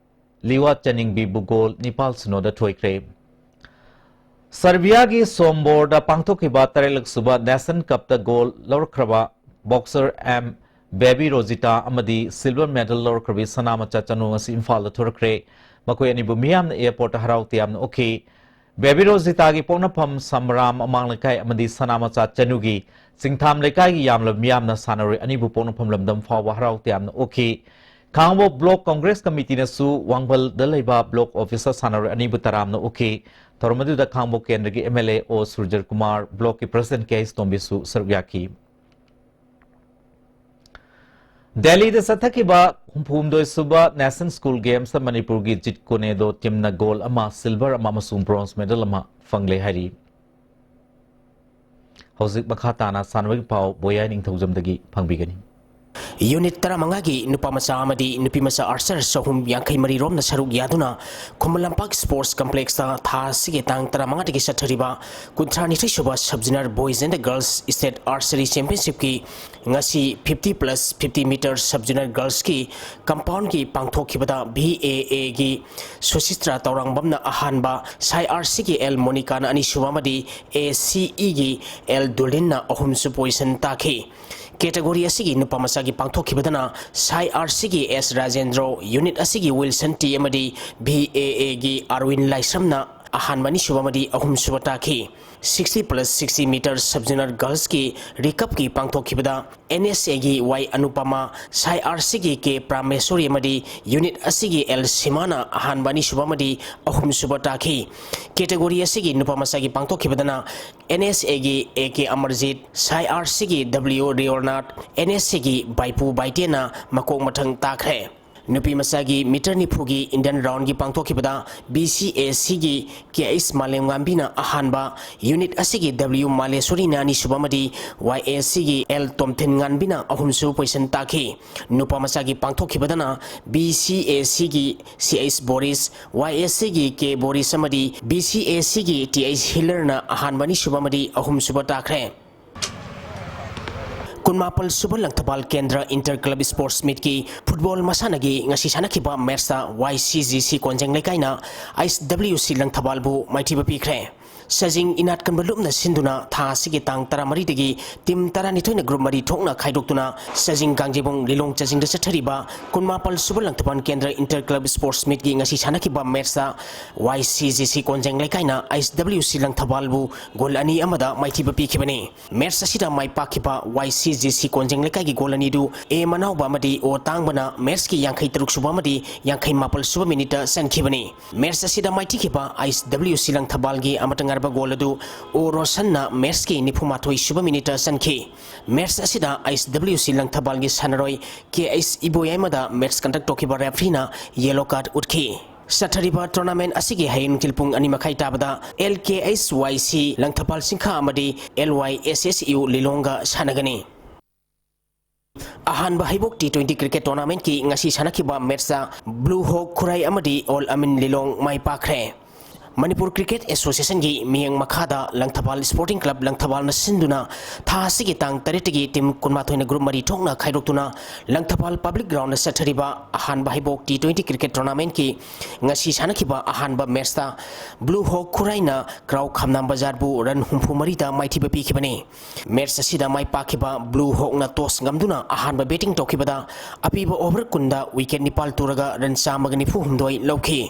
ꯂꯤꯋꯥ ꯆꯅꯤꯡꯕꯤꯕꯨ ꯒꯣꯜ ꯅꯤꯄꯥꯜ ꯁꯤꯅꯣꯗ ꯊꯣꯏꯈ꯭ꯔꯦ꯫ ꯁꯔꯕꯤꯌꯥꯒꯤ ꯁꯣꯝꯕꯣꯔꯗ ꯄꯥꯡꯊꯣꯛꯈꯤꯕ ꯇꯔꯦꯠꯂꯛ ꯁꯨꯕ Nation Cup ꯇ ꯒꯣꯜ ꯂꯧꯔꯛꯈ꯭ꯔꯕ boxer M ꯕꯦꯕꯤ ꯔꯣꯖꯤꯇꯥ ꯑꯃꯗꯤ silver medal ꯂꯧꯔꯛꯈ꯭ꯔꯕꯤ ꯁꯅꯥꯃꯆꯥ ꯆꯅꯨ ꯉꯁꯤ ꯏꯝꯐꯥꯜꯗ ꯊꯣꯔꯛꯈ꯭ꯔꯦ꯫ ꯃꯈꯣꯏ ꯑꯅꯤꯕꯨ ꯃꯤꯌꯥꯝꯅ airport ꯇ ꯍꯔꯥꯎ ꯇꯌꯥꯝꯅ ꯑꯣꯛꯈꯤ꯫ ꯕꯦꯕꯤ ꯔꯣꯖꯤꯇꯥꯒꯤ ꯄꯣꯛꯅꯐꯝ ꯁꯝꯔꯥꯝ ꯑꯃꯥꯡ ꯂꯩꯀꯥꯏ ꯑꯃꯗꯤ ꯁꯅꯥꯃꯆꯥ ꯆꯅꯨꯒꯤ ꯆꯤꯡꯊꯥꯝ ꯂꯩꯀꯥꯏꯒꯤ ꯌꯥꯝꯂꯕ ꯃꯤꯌꯥꯝꯅ ꯁꯥꯟꯅꯔꯣꯏ ꯑꯅꯤꯕꯨ ꯄꯣꯛꯅꯐꯝ ꯂꯝꯗꯝ ꯐꯥꯎꯕ ꯍꯔꯥꯎ ꯇꯌꯥꯝꯅ ꯑꯣꯛꯈꯤ꯫ ꯈꯥꯡꯉꯕꯣꯛ Block Congress Committeeꯅꯁꯨ ꯋꯥꯡꯕꯜꯗ ꯂꯩꯕ block office ꯇ ꯁꯥꯟꯅꯔꯣꯏ ꯑꯅꯤꯕꯨ ꯇꯔꯥꯝꯅ ꯑꯣꯛꯈꯤ꯫ ꯊꯧꯔꯝ ꯑꯗꯨꯗ ꯈꯥꯡꯉꯕꯣꯛ ꯀꯦꯟꯗ꯭ꯔꯒꯤ M L A ꯑꯣ ꯁꯨꯔꯖꯔ ꯀꯨꯃꯥꯔ, block ꯀꯤ president ꯀꯦ ꯑꯩꯆ ꯇꯣꯝꯕꯤꯁꯨ ꯁꯔꯨꯛ ꯌꯥꯈꯤ꯫ ꯗꯦꯜꯂꯤꯗ ꯆꯠꯊꯈꯤꯕ ꯍꯨꯝꯐꯨꯍꯨꯝꯗꯣꯏ ꯁꯨꯕ National School Games ꯇ ꯃꯅꯤꯄꯨꯔꯒꯤ ꯖꯤꯠ ꯀꯣꯅꯦꯗꯣ team ꯅ ꯒꯣꯜ ꯑꯃ, silver ꯑꯃ ꯑꯃꯁꯨꯡ bronze medal ꯑꯃ ꯐꯪꯂꯦ ꯍꯥꯏꯔꯤ꯫ ꯍꯧꯖꯤꯛ ꯃꯈꯥ ꯇꯥꯅ ꯁꯥꯟꯅꯕꯒꯤ ꯄꯥꯎ ꯕꯣꯌꯥꯏ ꯅꯤꯡꯊꯧꯖꯝꯗꯒꯤ ꯐꯪꯕꯤꯒꯅꯤ꯫ Unit ꯇꯔꯥꯃꯉꯥꯒꯤ ꯅꯨꯄꯥ ꯃꯆꯥ ꯑꯃꯗꯤ ꯅꯨꯄꯤ ꯃꯆꯥ archer ꯆꯍꯨꯝ ꯌꯥꯡꯈꯩ ꯃꯔꯤ ꯔꯣꯝꯅ ꯁꯔꯨꯛ ꯌꯥꯗꯨꯅ ꯈꯨꯃꯟ ꯂꯝꯄꯥꯛ Sports Complexꯇ ꯊꯥ ꯑꯁꯤꯒꯤ ꯇꯥꯡ ꯇꯔꯥꯃꯉꯥꯗꯒꯤ ꯆꯠꯊꯔꯤꯕ ꯀꯨꯟꯊ꯭ꯔꯥꯅꯤꯊꯣꯏ ꯁꯨꯕ Sub Junior Boys and Girls State Archery Championshipꯀꯤ ꯉꯁꯤ fifty plus fifty meter Sub Junior Girlsꯀꯤ compoundꯀꯤ ꯄꯥꯡꯊꯣꯛꯈꯤꯕꯗ VAAꯒꯤ ꯁꯨꯁꯤꯇ꯭ꯔꯥ ꯇꯧꯔꯥꯡꯕꯝꯅ ꯑꯍꯥꯟꯕ, Side Archeryꯒꯤ L ꯃꯣꯅꯤꯀꯥꯅ ꯑꯅꯤꯁꯨꯕ ꯑꯃꯗꯤ ACEꯒꯤ L ꯗꯨꯂꯤꯟꯅ ꯑꯍꯨꯝꯁꯨꯕ position ꯇꯥꯈꯤ꯫ Category ꯑꯁꯤꯒꯤ ꯅꯨꯄꯥ ꯃꯆꯥꯒꯤ ꯄꯥꯡꯊꯣꯛꯈꯤꯕꯗꯅ Side Archeryꯒꯤ S ꯔꯥꯖꯦꯟꯗ꯭ꯔꯣ, unit ꯑꯁꯤꯒꯤ Wilson T ꯑꯃꯗꯤ VAAꯒꯤ ꯑꯔꯋꯤꯟ ꯂꯥꯏꯁ꯭ꯔꯝꯅ ꯑꯍꯥꯟꯕ, ꯑꯅꯤꯁꯨꯕ ꯑꯃꯗꯤ ꯑꯍꯨꯝꯁꯨꯕ ꯇꯥꯈꯤ꯫ Sixty plus sixty meter Sub Junior Girlsꯀꯤ recupꯀꯤ ꯄꯥꯡꯊꯣꯛꯈꯤꯕꯗ NSAꯒꯤ Y Anupama, Side Archeryꯒꯤ K ꯄ꯭ꯔꯥꯃꯦꯁꯣꯔꯤ ꯑꯃꯗꯤ unit ꯑꯁꯤꯒꯤ L ꯁꯤꯃꯥꯅ ꯑꯍꯥꯟꯕ, ꯑꯅꯤꯁꯨꯕ ꯑꯃꯗꯤ ꯑꯍꯨꯝꯁꯨꯕ ꯇꯥꯈꯤ꯫ Category ꯑꯁꯤꯒꯤ ꯅꯨꯄꯥ ꯃꯆꯥꯒꯤ ꯄꯥꯡꯊꯣꯛꯈꯤꯕꯗꯅ NSAꯒꯤ AK ꯑꯃꯔꯖꯤꯠ, Side Archeryꯒꯤ W ꯔꯤꯑꯣꯔꯅꯥꯠ, NSAꯒꯤ ꯕꯥꯏꯄꯨ ꯕꯥꯏꯇꯦꯟꯅ ꯃꯀꯣꯛ ꯃꯊꯪ ꯇꯥꯈ꯭ꯔꯦ꯫ ꯅꯨꯄꯤ ꯃꯆꯥꯒꯤ meter ꯅꯤꯐꯨꯒꯤ Indian roundꯒꯤ ꯄꯥꯡꯊꯣꯛꯈꯤꯕꯗ BCACꯒꯤ KH ꯃꯥꯂꯦꯝꯉꯥꯟꯕꯤꯅ ꯑꯍꯥꯟꯕ, unit ꯑꯁꯤꯒꯤ W ꯃꯥꯂꯦꯁꯣꯔꯤꯅ ꯑꯅꯤꯁꯨꯕ ꯑꯃꯗꯤ YACꯒꯤ L ꯇꯣꯝꯊꯤꯟ ꯉꯥꯟꯕꯤꯅ ꯑꯍꯨꯝꯁꯨꯕ position ꯇꯥꯈꯤ꯫ ꯅꯨꯄꯥ ꯃꯆꯥꯒꯤ ꯄꯥꯡꯊꯣꯛꯈꯤꯕꯗꯅ BCACꯒꯤ CH ꯕꯣꯔꯤꯁ, YACꯒꯤ K ꯕꯣꯔꯤꯁ ꯑꯃꯗꯤ BCACꯒꯤ TH ꯍꯤꯂꯔꯅ ꯑꯍꯥꯟꯕ, ꯑꯅꯤꯁꯨꯕ ꯑꯃꯗꯤ ꯑꯍꯨꯝꯁꯨꯕ ꯇꯥꯈ꯭ꯔꯦ꯫ ꯀꯨꯟꯃꯥꯄꯜ ꯁꯨꯕ ꯂꯪꯊꯕꯥꯜ ꯀꯦꯟꯗ꯭ꯔ Inter Club Sports Meetꯀꯤ football ꯃꯁꯥꯟꯅꯒꯤ ꯉꯁꯤ ꯁꯥꯟꯅꯈꯤꯕ matchꯇ YCGC ꯀꯣꯟꯖꯦꯡ ꯂꯩꯀꯥꯏꯅ ISWC ꯂꯪꯊꯕꯥꯜꯕꯨ ꯃꯥꯏꯊꯤꯕ ꯄꯤꯈ꯭ꯔꯦ꯫ ꯁꯖꯤꯡ ꯏꯅꯥꯠ ꯀꯟꯕ ꯂꯨꯞꯅ ꯁꯤꯟꯗꯨꯅ ꯊꯥ ꯑꯁꯤꯒꯤ ꯇꯥꯡ ꯇꯔꯥꯃꯔꯤꯗꯒꯤ team ꯇꯔꯥꯅꯤꯊꯣꯏꯅ group ꯃꯔꯤ ꯊꯣꯛꯅ ꯈꯥꯏꯗꯣꯛꯇꯨꯅ ꯁꯖꯤꯡ ꯀꯥꯡꯖꯩꯕꯨꯡ ꯂꯤꯂꯣꯡ ꯆꯖꯤꯡꯗ ꯆꯠꯊꯔꯤꯕ ꯀꯨꯟꯃꯥꯄꯜ ꯁꯨꯕ ꯂꯪꯊꯕꯥꯜ ꯀꯦꯟꯗ꯭ꯔ Inter Club Sports Meetꯀꯤ ꯉꯁꯤ ꯁꯥꯟꯅꯈꯤꯕ matchꯇ YCGC ꯀꯣꯟꯖꯦꯡ ꯂꯩꯀꯥꯏꯅ ISWC ꯂꯪꯊꯕꯥꯜꯕꯨ goal ꯑꯅꯤ ꯑꯃꯗ ꯃꯥꯏꯊꯤꯕ ꯄꯤꯈꯤꯕꯅꯤ꯫ Match ꯑꯁꯤꯗ ꯃꯥꯏ ꯄꯥꯛꯈꯤꯕ YCGC ꯀꯣꯟꯖꯦꯡ ꯂꯩꯀꯥꯏꯒꯤ goal ꯑꯅꯤꯗꯨ A ꯃꯅꯥꯎꯕ ꯑꯃꯗꯤ O ꯇꯥꯡꯕꯅ matchꯀꯤ ꯌꯥꯡꯈꯩ ꯇꯔꯨꯛ ꯁꯨꯕ ꯑꯃꯗꯤ ꯌꯥꯡꯈꯩ ꯃꯥꯄꯜ ꯁꯨꯕ minuteꯇ ꯆꯟꯈꯤꯕꯅꯤ꯫ Match ꯑꯁꯤꯗ ꯃꯥꯏꯊꯤꯈꯤꯕ ISWC ꯂꯪꯊꯕꯥꯜꯒꯤ ꯑꯃꯠꯇ ꯉꯥꯏꯔꯕ goal ꯑꯗꯨ O ꯔꯣꯁꯟꯅ matchꯀꯤ ꯅꯤꯐꯨ ꯃꯥꯊꯣꯏ ꯁꯨꯕ minuteꯇ ꯆꯟꯈꯤ꯫ Match ꯑꯁꯤꯗ ISWC ꯂꯪꯊꯕꯥꯜꯒꯤ ꯁꯥꯟꯅꯔꯣꯏ KH ꯏꯕꯣꯌꯥꯏꯃꯗ match conduct ꯇꯧꯈꯤꯕ refereeꯅ yellow card ꯎꯠꯈꯤ꯫ ꯆꯠꯊꯔꯤꯕ tournament ꯑꯁꯤꯒꯤ ꯍꯌꯦꯡ ꯅꯨꯡꯊꯤꯜ ꯄꯨꯡ ꯑꯅꯤ ꯃꯈꯥꯏ ꯇꯥꯕꯗ LKHYC ꯂꯪꯊꯕꯥꯜ ꯆꯤꯡꯈꯥ ꯑꯃꯗꯤ LYSSU ꯂꯤꯂꯣꯡꯒ ꯁꯥꯟꯅꯒꯅꯤ꯫ ꯑꯍꯥꯟꯕ ꯍꯩꯕꯣꯛ T twenty cricket tournamentꯀꯤ ꯉꯁꯤ ꯁꯥꯟꯅꯈꯤꯕ matchꯇ Blue Hawk ꯈꯨꯔꯥꯏ ꯑꯃꯗꯤ All Amin ꯂꯤꯂꯣꯡ ꯃꯥꯏ ꯄꯥꯛꯈ꯭ꯔꯦ꯫ ꯃꯅꯤꯄꯨꯔ Cricket Associationꯒꯤ ꯃꯤꯠꯌꯦꯡ ꯃꯈꯥꯗ ꯂꯪꯊꯕꯥꯜ Sporting Club ꯂꯪꯊꯕꯥꯜꯅ ꯁꯤꯟꯗꯨꯅ ꯊꯥ ꯑꯁꯤꯒꯤ ꯇꯥꯡ ꯇꯔꯦꯠꯇꯒꯤ team ꯀꯨꯟꯃꯥꯊꯣꯏꯅ group ꯃꯔꯤ ꯊꯣꯛꯅ ꯈꯥꯏꯗꯣꯛꯇꯨꯅ ꯂꯪꯊꯕꯥꯜ Public Groundꯗ ꯆꯠꯊꯔꯤꯕ ꯑꯍꯥꯟꯕ ꯍꯩꯕꯣꯛ T twenty cricket tournamentꯀꯤ ꯉꯁꯤ ꯁꯥꯟꯅꯈꯤꯕ ꯑꯍꯥꯟꯕ matchꯇ Blue Hawk ꯈꯨꯔꯥꯏꯅ ꯀ꯭ꯔꯥꯎ ꯈꯝꯅꯥꯝ ꯕꯖꯥꯔꯕꯨ run ꯍꯨꯝꯐꯨ ꯃꯔꯤꯗ ꯃꯥꯏꯊꯤꯕ ꯄꯤꯈꯤꯕꯅꯤ꯫ Match ꯑꯁꯤꯗ ꯃꯥꯏ ꯄꯥꯛꯈꯤꯕ Blue Hawkꯅ toss ꯉꯝꯗꯨꯅ ꯑꯍꯥꯟꯕ batting ꯇꯧꯈꯤꯕꯗ ꯑꯄꯤꯕ over ꯀꯨꯟꯗ wicket ꯅꯤꯄꯥꯜ ꯇꯨꯔꯒ run ꯆꯥꯝꯃꯒ ꯅꯤꯐꯨ ꯍꯨꯝꯗꯣꯏ ꯂꯧꯈꯤ꯫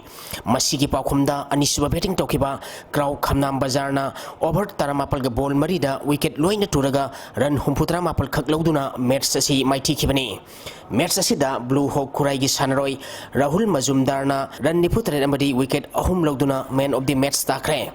ꯃꯁꯤꯒꯤ ꯄꯥꯎꯈꯨꯝꯗ ꯑꯅꯤꯁꯨꯕ batting ꯇꯧꯈꯤꯕ ꯀ꯭ꯔꯥꯎ ꯈꯝꯅꯥꯝ ꯕꯖꯥꯔꯅ over ꯇꯔꯥꯃꯥꯄꯜꯒ ball ꯃꯔꯤꯗ wicket ꯂꯣꯏꯅ ꯇꯨꯔꯒ run ꯍꯨꯝꯐꯨꯇꯔꯥ ꯃꯥꯄꯜ ꯈꯛ ꯂꯧꯗꯨꯅ match ꯑꯁꯤ ꯃꯥꯏꯊꯤꯈꯤꯕꯅꯤ꯫ Match ꯑꯁꯤꯗ Blue Hawk ꯈꯨꯔꯥꯏꯒꯤ ꯁꯥꯟꯅꯔꯣꯏ ꯔꯥꯍꯨꯜ ꯃꯖꯨꯝꯗꯥꯔꯅ run ꯅꯤꯐꯨꯇꯔꯦꯠ ꯑꯃꯗꯤ wicket ꯑꯍꯨꯝ ꯂꯧꯗꯨꯅ man of the match ꯇꯥꯈ꯭ꯔꯦ꯫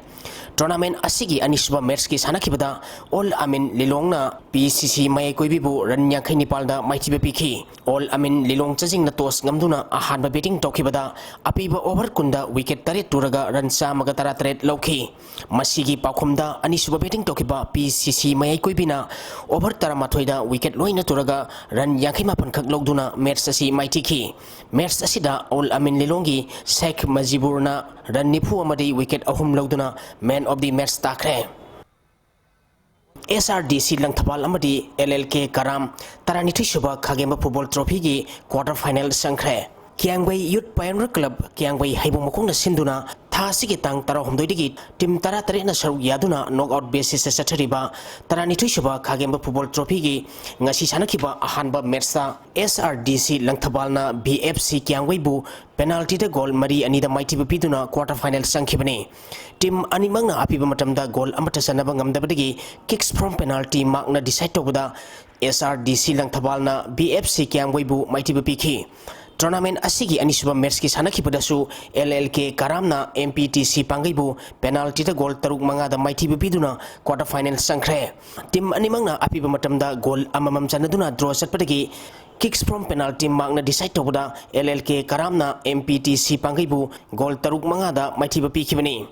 Tournament ꯑꯁꯤꯒꯤ ꯑꯅꯤꯁꯨꯕ matchꯀꯤ ꯁꯥꯟꯅꯈꯤꯕꯗ All Amin ꯂꯤꯂꯣꯡꯅ P C C ꯃꯌꯥꯏ ꯀꯣꯏꯕꯤꯕꯨ run ꯌꯥꯡꯈꯩ ꯅꯤꯄꯥꯜꯗ ꯃꯥꯏꯊꯤꯕ ꯄꯤꯈꯤ꯫ All Amin ꯂꯤꯂꯣꯡ ꯆꯥꯖꯤꯡꯅ toss ꯉꯝꯗꯨꯅ ꯑꯍꯥꯟꯕ batting ꯇꯧꯈꯤꯕꯗ ꯑꯄꯤꯕ over ꯀꯨꯟꯗ wicket ꯇꯔꯦꯠ ꯇꯨꯔꯒ run ꯆꯥꯝꯃꯒ ꯇꯔꯥꯇꯔꯦꯠ ꯂꯧꯈꯤ꯫ ꯃꯁꯤꯒꯤ ꯄꯥꯎꯈꯨꯝꯗ ꯑꯅꯤꯁꯨꯕ batting ꯇꯧꯈꯤꯕ P C C ꯃꯌꯥꯏ ꯀꯣꯏꯕꯤꯅ over ꯇꯔꯥꯃꯥꯊꯣꯏꯗ wicket ꯂꯣꯏꯅ ꯇꯨꯔꯒ run ꯌꯥꯡꯈꯩ ꯃꯥꯄꯜ ꯈꯛ ꯂꯧꯗꯨꯅ match ꯑꯁꯤ ꯃꯥꯏꯊꯤꯈꯤ꯫ Match ꯑꯁꯤꯗ All Amin ꯂꯤꯂꯣꯡꯒꯤ ꯁꯦꯈ ꯃꯖꯤꯕꯨꯔꯅ run ꯅꯤꯐꯨ ꯑꯃꯗꯤ wicket ꯑꯍꯨꯝ ꯂꯧꯗꯨꯅ man of the match ꯇꯥꯈ꯭ꯔꯦ꯫ S R D C Langthabal ꯑꯃꯗꯤ L L K ꯀꯔꯥꯝ ꯇꯔꯥꯅꯤꯊꯣꯏꯁꯨꯕ ꯈꯥꯒꯦꯝꯕ football trophyꯒꯤ quarter final ꯆꯪꯈ꯭ꯔꯦ꯫ ꯀꯤꯌꯥꯡꯕꯩ Youth Pioneer Club ꯀꯤꯌꯥꯡꯕꯩ ꯍꯩꯕꯣꯡ ꯃꯈꯣꯡꯅ ꯁꯤꯟꯗꯨꯅ ꯊꯥ ꯑꯁꯤꯒꯤ ꯇꯥꯡ ꯇꯔꯥꯍꯨꯝꯗꯣꯏꯗꯒꯤ team ꯇꯔꯥꯇꯔꯦꯠꯅ ꯁꯔꯨꯛ ꯌꯥꯗꯨꯅ knockout basisꯇ ꯆꯠꯊꯔꯤꯕ ꯇꯔꯥꯅꯤꯊꯣꯏꯁꯨꯕ ꯈꯥꯒꯦꯝꯕ football trophyꯒꯤ ꯉꯁꯤ ꯁꯥꯟꯅꯈꯤꯕ ꯑꯍꯥꯟꯕ matchꯇ S R D C ꯂꯪꯊꯕꯥꯜꯅ V F C ꯀꯤꯌꯥꯡꯕꯩꯕꯨ penaltyꯗ goal ꯃꯔꯤ ꯑꯅꯤꯗ ꯃꯥꯏꯊꯤꯕ ꯄꯤꯗꯨꯅ quarter final ꯆꯪꯈꯤꯕꯅꯤ꯫ Team ꯑꯅꯤꯃꯛꯅ ꯑꯄꯤꯕ ꯃꯇꯝꯗ goal ꯑꯃꯠꯇ ꯆꯟꯅꯕ ꯉꯝꯗꯕꯗꯒꯤ kicks from penalty markꯅ decide ꯇꯧꯕꯗ S R D C ꯂꯪꯊꯕꯥꯜꯅ V F C ꯀꯤꯌꯥꯡꯕꯩꯕꯨ ꯃꯥꯏꯊꯤꯕ ꯄꯤꯈꯤ꯫ Tournament ꯑꯁꯤꯒꯤ ꯑꯅꯤꯁꯨꯕ matchꯀꯤ ꯁꯥꯟꯅꯈꯤꯕꯗꯁꯨ L L K ꯀꯔꯥꯝꯅ M P T C ꯄꯥꯡꯒꯩꯕꯨ penaltyꯗ goal ꯇꯔꯨꯛ ꯃꯉꯥꯗ ꯃꯥꯏꯊꯤꯕ ꯄꯤꯗꯨꯅ quarter final ꯆꯪꯈ꯭ꯔꯦ꯫ Team ꯑꯅꯤꯃꯛꯅ ꯑꯄꯤꯕ ꯃꯇꯝꯗ goal ꯑꯃꯃꯝ ꯆꯟꯅꯗꯨꯅ draw ꯆꯠꯄꯗꯒꯤ kicks from penalty markꯅ decide ꯇꯧꯕꯗ L L K ꯀꯔꯥꯝꯅ M P T C ꯄꯥꯡꯒꯩꯕꯨ goal ꯇꯔꯨꯛ ꯃꯉꯥꯗ ꯃꯥꯏꯊꯤꯕ ꯄꯤꯈꯤꯕꯅꯤ꯫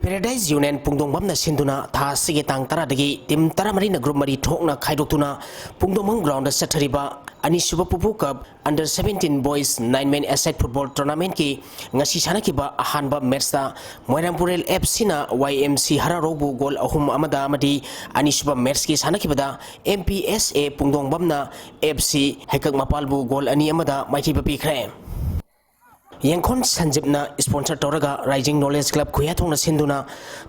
Paradise Union ꯄꯨꯡꯗꯣꯡꯕꯝꯅ ꯁꯤꯟꯗꯨꯅ ꯊꯥ ꯑꯁꯤꯒꯤ ꯇꯥꯡ ꯇꯔꯥꯗꯒꯤ team ꯇꯔꯥꯃꯔꯤꯅ group ꯃꯔꯤ ꯊꯣꯛꯅ ꯈꯥꯏꯗꯣꯛꯇꯨꯅ ꯄꯨꯡꯗꯣꯡꯕꯝ groundꯗ ꯆꯠꯊꯔꯤꯕ ꯑꯅꯤꯁꯨꯕ ꯄꯨꯄꯨ cup under seventeen boys nine man aside football tournamentꯀꯤ ꯉꯁꯤ ꯁꯥꯟꯅꯈꯤꯕ ꯑꯍꯥꯟꯕ matchꯇ ꯃꯣꯏꯔꯥꯡ ꯄꯨꯔꯦꯜ FCꯅ YMC ꯍꯔꯥꯔꯧꯕꯨ goal ꯑꯍꯨꯝ ꯑꯃꯗ ꯑꯃꯗꯤ ꯑꯅꯤꯁꯨꯕ matchꯀꯤ ꯁꯥꯟꯅꯈꯤꯕꯗ MPSA ꯄꯨꯡꯗꯣꯡꯕꯝꯅ FC ꯍꯩꯀꯛ ꯃꯄꯥꯜꯕꯨ goal ꯑꯅꯤ ꯑꯃꯗ ꯃꯥꯏꯊꯤꯕ ꯄꯤꯈ꯭ꯔꯦ꯫ ꯌꯦꯡꯈꯣꯟ ꯁꯟꯖꯤꯞꯅ sponsor ꯇꯧꯔꯒ Rising Knowledge Club ꯈꯨꯌꯥꯊꯣꯡꯅ ꯁꯤꯟꯗꯨꯅ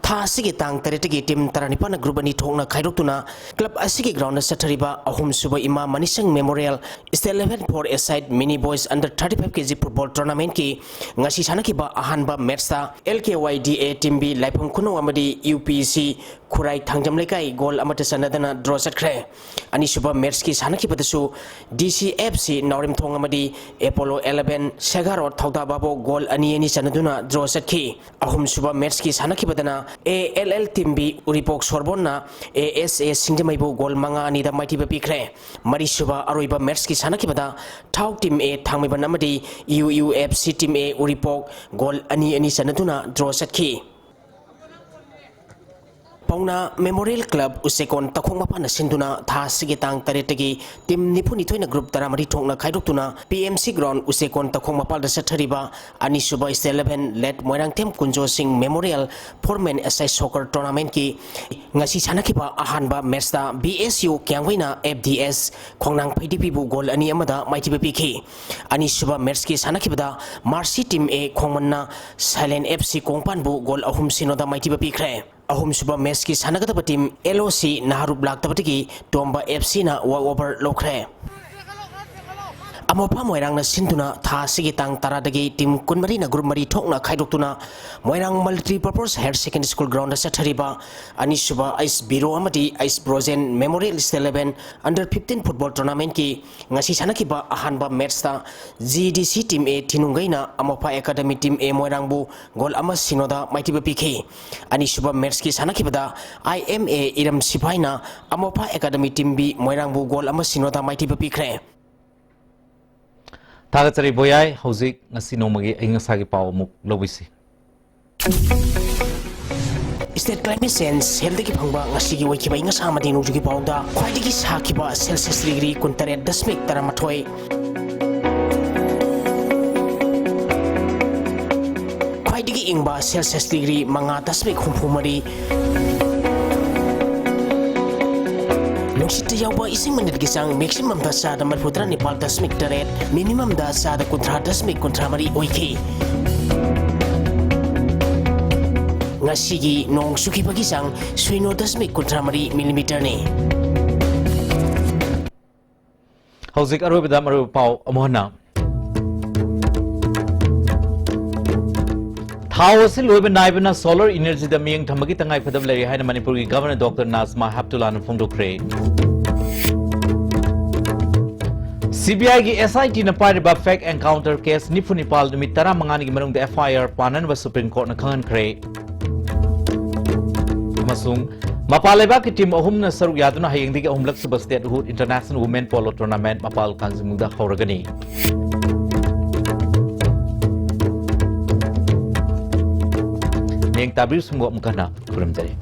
ꯊꯥ ꯑꯁꯤꯒꯤ ꯇꯥꯡ ꯇꯔꯦꯠꯇꯒꯤ team ꯇꯔꯥꯅꯤꯄꯥꯟꯅ group ꯑꯅꯤ ꯊꯣꯛꯅ ꯈꯥꯏꯗꯣꯛꯇꯨꯅ club ꯑꯁꯤꯒꯤ groundꯗ ꯆꯠꯊꯔꯤꯕ ꯑꯍꯨꯝꯁꯨꯕ ꯏꯃꯥ ꯃꯅꯤꯁꯪ Memorial State eleven four aside mini boys under thirty five kg football tournamentꯀꯤ ꯉꯁꯤ ꯁꯥꯟꯅꯈꯤꯕ ꯑꯍꯥꯟꯕ matchꯇ LKYDA Team B ꯂꯥꯏꯐꯝ ꯈꯨꯅꯧ ꯑꯃꯗꯤ UPC ꯈꯨꯔꯥꯏ ꯊꯥꯡꯖꯝ ꯂꯩꯀꯥꯏ goal ꯑꯃꯠꯇ ꯆꯟꯅꯗꯅ draw ꯆꯠꯈ꯭ꯔꯦ꯫ ꯑꯅꯤꯁꯨꯕ matchꯀꯤ ꯁꯥꯟꯅꯈꯤꯕꯗꯁꯨ DCFC ꯅꯥꯎꯔꯦꯝꯊꯣꯡ ꯑꯃꯗꯤ Apollo eleven ꯁꯦꯒꯥꯔꯣꯠ ꯊꯧꯗꯥꯕꯥꯕꯨ goal ꯑꯅꯤ ꯑꯅꯤ ꯆꯟꯅꯗꯨꯅ draw ꯆꯠꯈꯤ꯫ ꯑꯍꯨꯝꯁꯨꯕ matchꯀꯤ ꯁꯥꯟꯅꯈꯤꯕꯗꯅ ALL Team B ꯎꯔꯤꯄꯣꯛ ꯁꯣꯔꯕꯣꯟꯅ ASA ꯁꯤꯡꯖꯃꯩꯕꯨ goal ꯃꯉꯥ ꯑꯅꯤꯗ ꯃꯥꯏꯊꯤꯕ ꯄꯤꯈ꯭ꯔꯦ꯫ ꯃꯔꯤꯁꯨꯕ ꯑꯔꯣꯏꯕ matchꯀꯤ ꯁꯥꯟꯅꯈꯤꯕꯗ ꯊꯥꯎ Team A ꯊꯥꯡꯃꯩꯕꯟ ꯑꯃꯗꯤ UUFC Team A Uripok goal ꯑꯅꯤ ꯑꯅꯤ ꯆꯟꯅꯗꯨꯅ draw ꯆꯠꯈꯤ꯫ ꯄꯥꯎꯅꯥ Memorial Club ꯎꯆꯦꯀꯣꯟ ꯇꯈꯣꯡ ꯃꯄꯥꯟꯅ ꯁꯤꯟꯗꯨꯅ ꯊꯥ ꯑꯁꯤꯒꯤ ꯇꯥꯡ ꯇꯔꯦꯠꯇꯒꯤ team ꯅꯤꯐꯨꯅꯤꯊꯣꯏꯅ group ꯇꯔꯥꯃꯔꯤ ꯊꯣꯛꯅ ꯈꯥꯏꯗꯣꯛꯇꯨꯅ PMC ground ꯎꯆꯦꯀꯣꯟ ꯇꯈꯣꯡ ꯃꯄꯥꯜꯗ ꯆꯠꯊꯔꯤꯕ ꯑꯅꯤꯁꯨꯕ State eleven Late Moirangthem Kunjo ꯁꯤꯡ Memorial four man aside soccer tournamentꯀꯤ ꯉꯁꯤ ꯁꯥꯟꯅꯈꯤꯕ ꯑꯍꯥꯟꯕ matchꯇ BSU ꯀ꯭ꯌꯥꯝꯒꯩꯅ FDS ꯈꯣꯡꯅꯥꯡ ꯐꯩꯗꯤꯄꯤꯕꯨ goal ꯑꯅꯤ ꯑꯃꯗ ꯃꯥꯏꯊꯤꯕ ꯄꯤꯈꯤ꯫ ꯑꯅꯤꯁꯨꯕ matchꯀꯤ ꯁꯥꯟꯅꯈꯤꯕꯗ Mercy Team A ꯈꯣꯡꯃꯟꯅ Silent FC ꯀꯣꯡꯄꯥꯟꯕꯨ goal ꯑꯍꯨꯝ ꯁꯤꯅꯣꯗ ꯃꯥꯏꯊꯤꯕ ꯄꯤꯈ꯭ꯔꯦ꯫ ꯑꯍꯨꯝꯁꯨꯕ matchꯀꯤ ꯁꯥꯟꯅꯒꯗꯕ team LOC ꯅꯍꯥꯔꯨꯞ ꯂꯥꯛꯇꯕꯗꯒꯤ ꯇꯣꯝꯕ FCꯅ walk over ꯂꯧꯈ꯭ꯔꯦ꯫ ꯑꯃꯣꯐꯥ ꯃꯣꯏꯔꯥꯡꯅ ꯁꯤꯟꯗꯨꯅ ꯊꯥ ꯑꯁꯤꯒꯤ ꯇꯥꯡ ꯇꯔꯥꯗꯒꯤ team ꯀꯨꯟꯃꯔꯤꯅ group ꯃꯔꯤ ꯊꯣꯛꯅ ꯈꯥꯏꯗꯣꯛꯇꯨꯅ ꯃꯣꯏꯔꯥꯡ Multipurpose Higher Secondary School groundꯗ ꯆꯠꯊꯔꯤꯕ ꯑꯅꯤꯁꯨꯕ ꯑꯩꯁ ꯕꯤꯔꯣ ꯑꯃꯗꯤ ꯑꯩꯁ Brojen Memorial State eleven under fifteen football tournamentꯀꯤ ꯉꯁꯤ ꯁꯥꯟꯅꯈꯤꯕ ꯑꯍꯥꯟꯕ matchꯇ GDC Team A ꯊꯤꯅꯨꯡꯒꯩꯅ ꯑꯃꯣꯐꯥ Academy Team A ꯃꯣꯏꯔꯥꯡꯕꯨ goal ꯑꯃ ꯁꯤꯅꯣꯗ ꯃꯥꯏꯊꯤꯕ ꯄꯤꯈꯤ꯫ ꯑꯅꯤꯁꯨꯕ matchꯀꯤ ꯁꯥꯟꯅꯈꯤꯕꯗ IMA ꯏꯔꯝ ꯁꯤꯐꯥꯏꯅ ꯑꯃꯣꯐꯥ Academy Team B ꯃꯣꯏꯔꯥꯡꯕꯨ goal ꯑꯃ ꯁꯤꯅꯣꯗ ꯃꯥꯏꯊꯤꯕ ꯄꯤꯈ꯭ꯔꯦ꯫ ꯊꯥꯒꯠꯆꯔꯤ ꯕꯣꯌꯥꯏ꯫ ꯍꯧꯖꯤꯛ ꯉꯁꯤ ꯅꯣꯡꯃꯒꯤ ꯑꯏꯪ ꯑꯁꯥꯒꯤ ꯄꯥꯎ ꯑꯃꯨꯛ ꯂꯧꯕꯤꯁꯤ꯫ State Climate Change Cellꯗꯒꯤ ꯐꯪꯕ ꯉꯁꯤꯒꯤ ꯑꯣꯏꯈꯤꯕ ꯑꯏꯪ ꯑꯁꯥ ꯑꯃꯗꯤ ꯅꯣꯡꯖꯨꯒꯤ ꯄꯥꯎꯗ ꯈ꯭ꯋꯥꯏꯗꯒꯤ ꯁꯥꯈꯤꯕ Celsius degree ꯀꯨꯟꯇꯔꯦꯠ ꯗꯁꯃꯤꯛ ꯇꯔꯥꯃꯥꯊꯣꯏ, ꯈ꯭ꯋꯥꯏꯗꯒꯤ ꯏꯪꯕ Celsius degree ꯃꯉꯥ ꯗꯁꯃꯤꯛ ꯍꯨꯝꯐꯨ ꯃꯔꯤ, ꯅꯨꯡꯁꯤꯠꯇ ꯌꯥꯎꯕ ꯏꯁꯤꯡ ꯃꯅꯤꯜꯒꯤ ꯆꯥꯡ maximumꯗ ꯆꯥꯗ ꯃꯔꯤꯐꯨ ꯇꯔꯥ ꯅꯤꯄꯥꯜ ꯗꯁꯃꯤꯛ ꯇꯔꯦꯠ, minimumꯗ ꯆꯥꯗ ꯀꯨꯟꯊ꯭ꯔꯥ ꯗꯁꯃꯤꯛ ꯀꯨꯟꯊ꯭ꯔꯥ ꯃꯔꯤ ꯑꯣꯏꯈꯤ꯫ ꯉꯁꯤꯒꯤ ꯅꯣꯡ ꯆꯨꯈꯤꯕꯒꯤ ꯆꯥꯡ ꯁꯤꯅꯣ ꯗꯁꯃꯤꯛ ꯀꯨꯟꯊ꯭ꯔꯥ ꯃꯔꯤ millimeterꯅꯤ꯫ ꯍꯧꯖꯤꯛ ꯑꯔꯣꯏꯕꯗ ꯃꯔꯨꯑꯣꯏꯕ ꯄꯥꯎ ꯑꯃꯨꯛ ꯍꯟꯅ꯫ ꯊꯥꯎ ꯑꯁꯤ ꯂꯣꯏꯕ ꯅꯥꯏꯕꯅ solar energyꯗ ꯃꯤꯠꯌꯦꯡ ꯊꯝꯕꯒꯤ ꯇꯉꯥꯏꯐꯗꯕ ꯂꯩꯔꯦ ꯍꯥꯏꯅ ꯃꯅꯤꯄꯨꯔꯒꯤ Governor Doctor ꯅꯥꯖꯃꯥ ꯍꯦꯞꯇꯨꯂꯥꯅ ꯐꯣꯡꯗꯣꯛꯈ꯭ꯔꯦ꯫ CBIꯒꯤ SITꯅ ꯄꯥꯏꯔꯤꯕ fake encounter case ꯅꯤꯐꯨ ꯅꯤꯄꯥꯜ ꯅꯨꯃꯤꯠ ꯇꯔꯥꯃꯉꯥꯅꯤꯒꯤ ꯃꯅꯨꯡꯗ FIR ꯄꯥꯟꯅꯅꯕ Supreme Courtꯅ ꯈꯪꯍꯟꯈ꯭ꯔꯦ꯫ ꯑꯃꯁꯨꯡ ꯃꯄꯥꯟ ꯂꯩꯕꯥꯛꯀꯤ team ꯑꯍꯨꯝꯅ ꯁꯔꯨꯛ ꯌꯥꯗꯨꯅ ꯍꯌꯦꯡꯗꯒꯤ ꯑꯍꯨꯝꯂꯛ ꯁꯨꯕ Statehood International Women Polo Tournament ꯃꯄꯥꯜ ꯀꯥꯡꯖꯤꯡꯕꯨꯡꯗ ꯍꯧꯔꯒꯅꯤ꯫ ꯃꯤꯠꯌꯦꯡ ꯇꯥꯕꯤꯔꯤꯕꯁꯤꯡꯕꯨ ꯑꯃꯨꯛ ꯍꯟꯅ ꯈꯨꯔꯨꯝꯖꯔꯤ꯫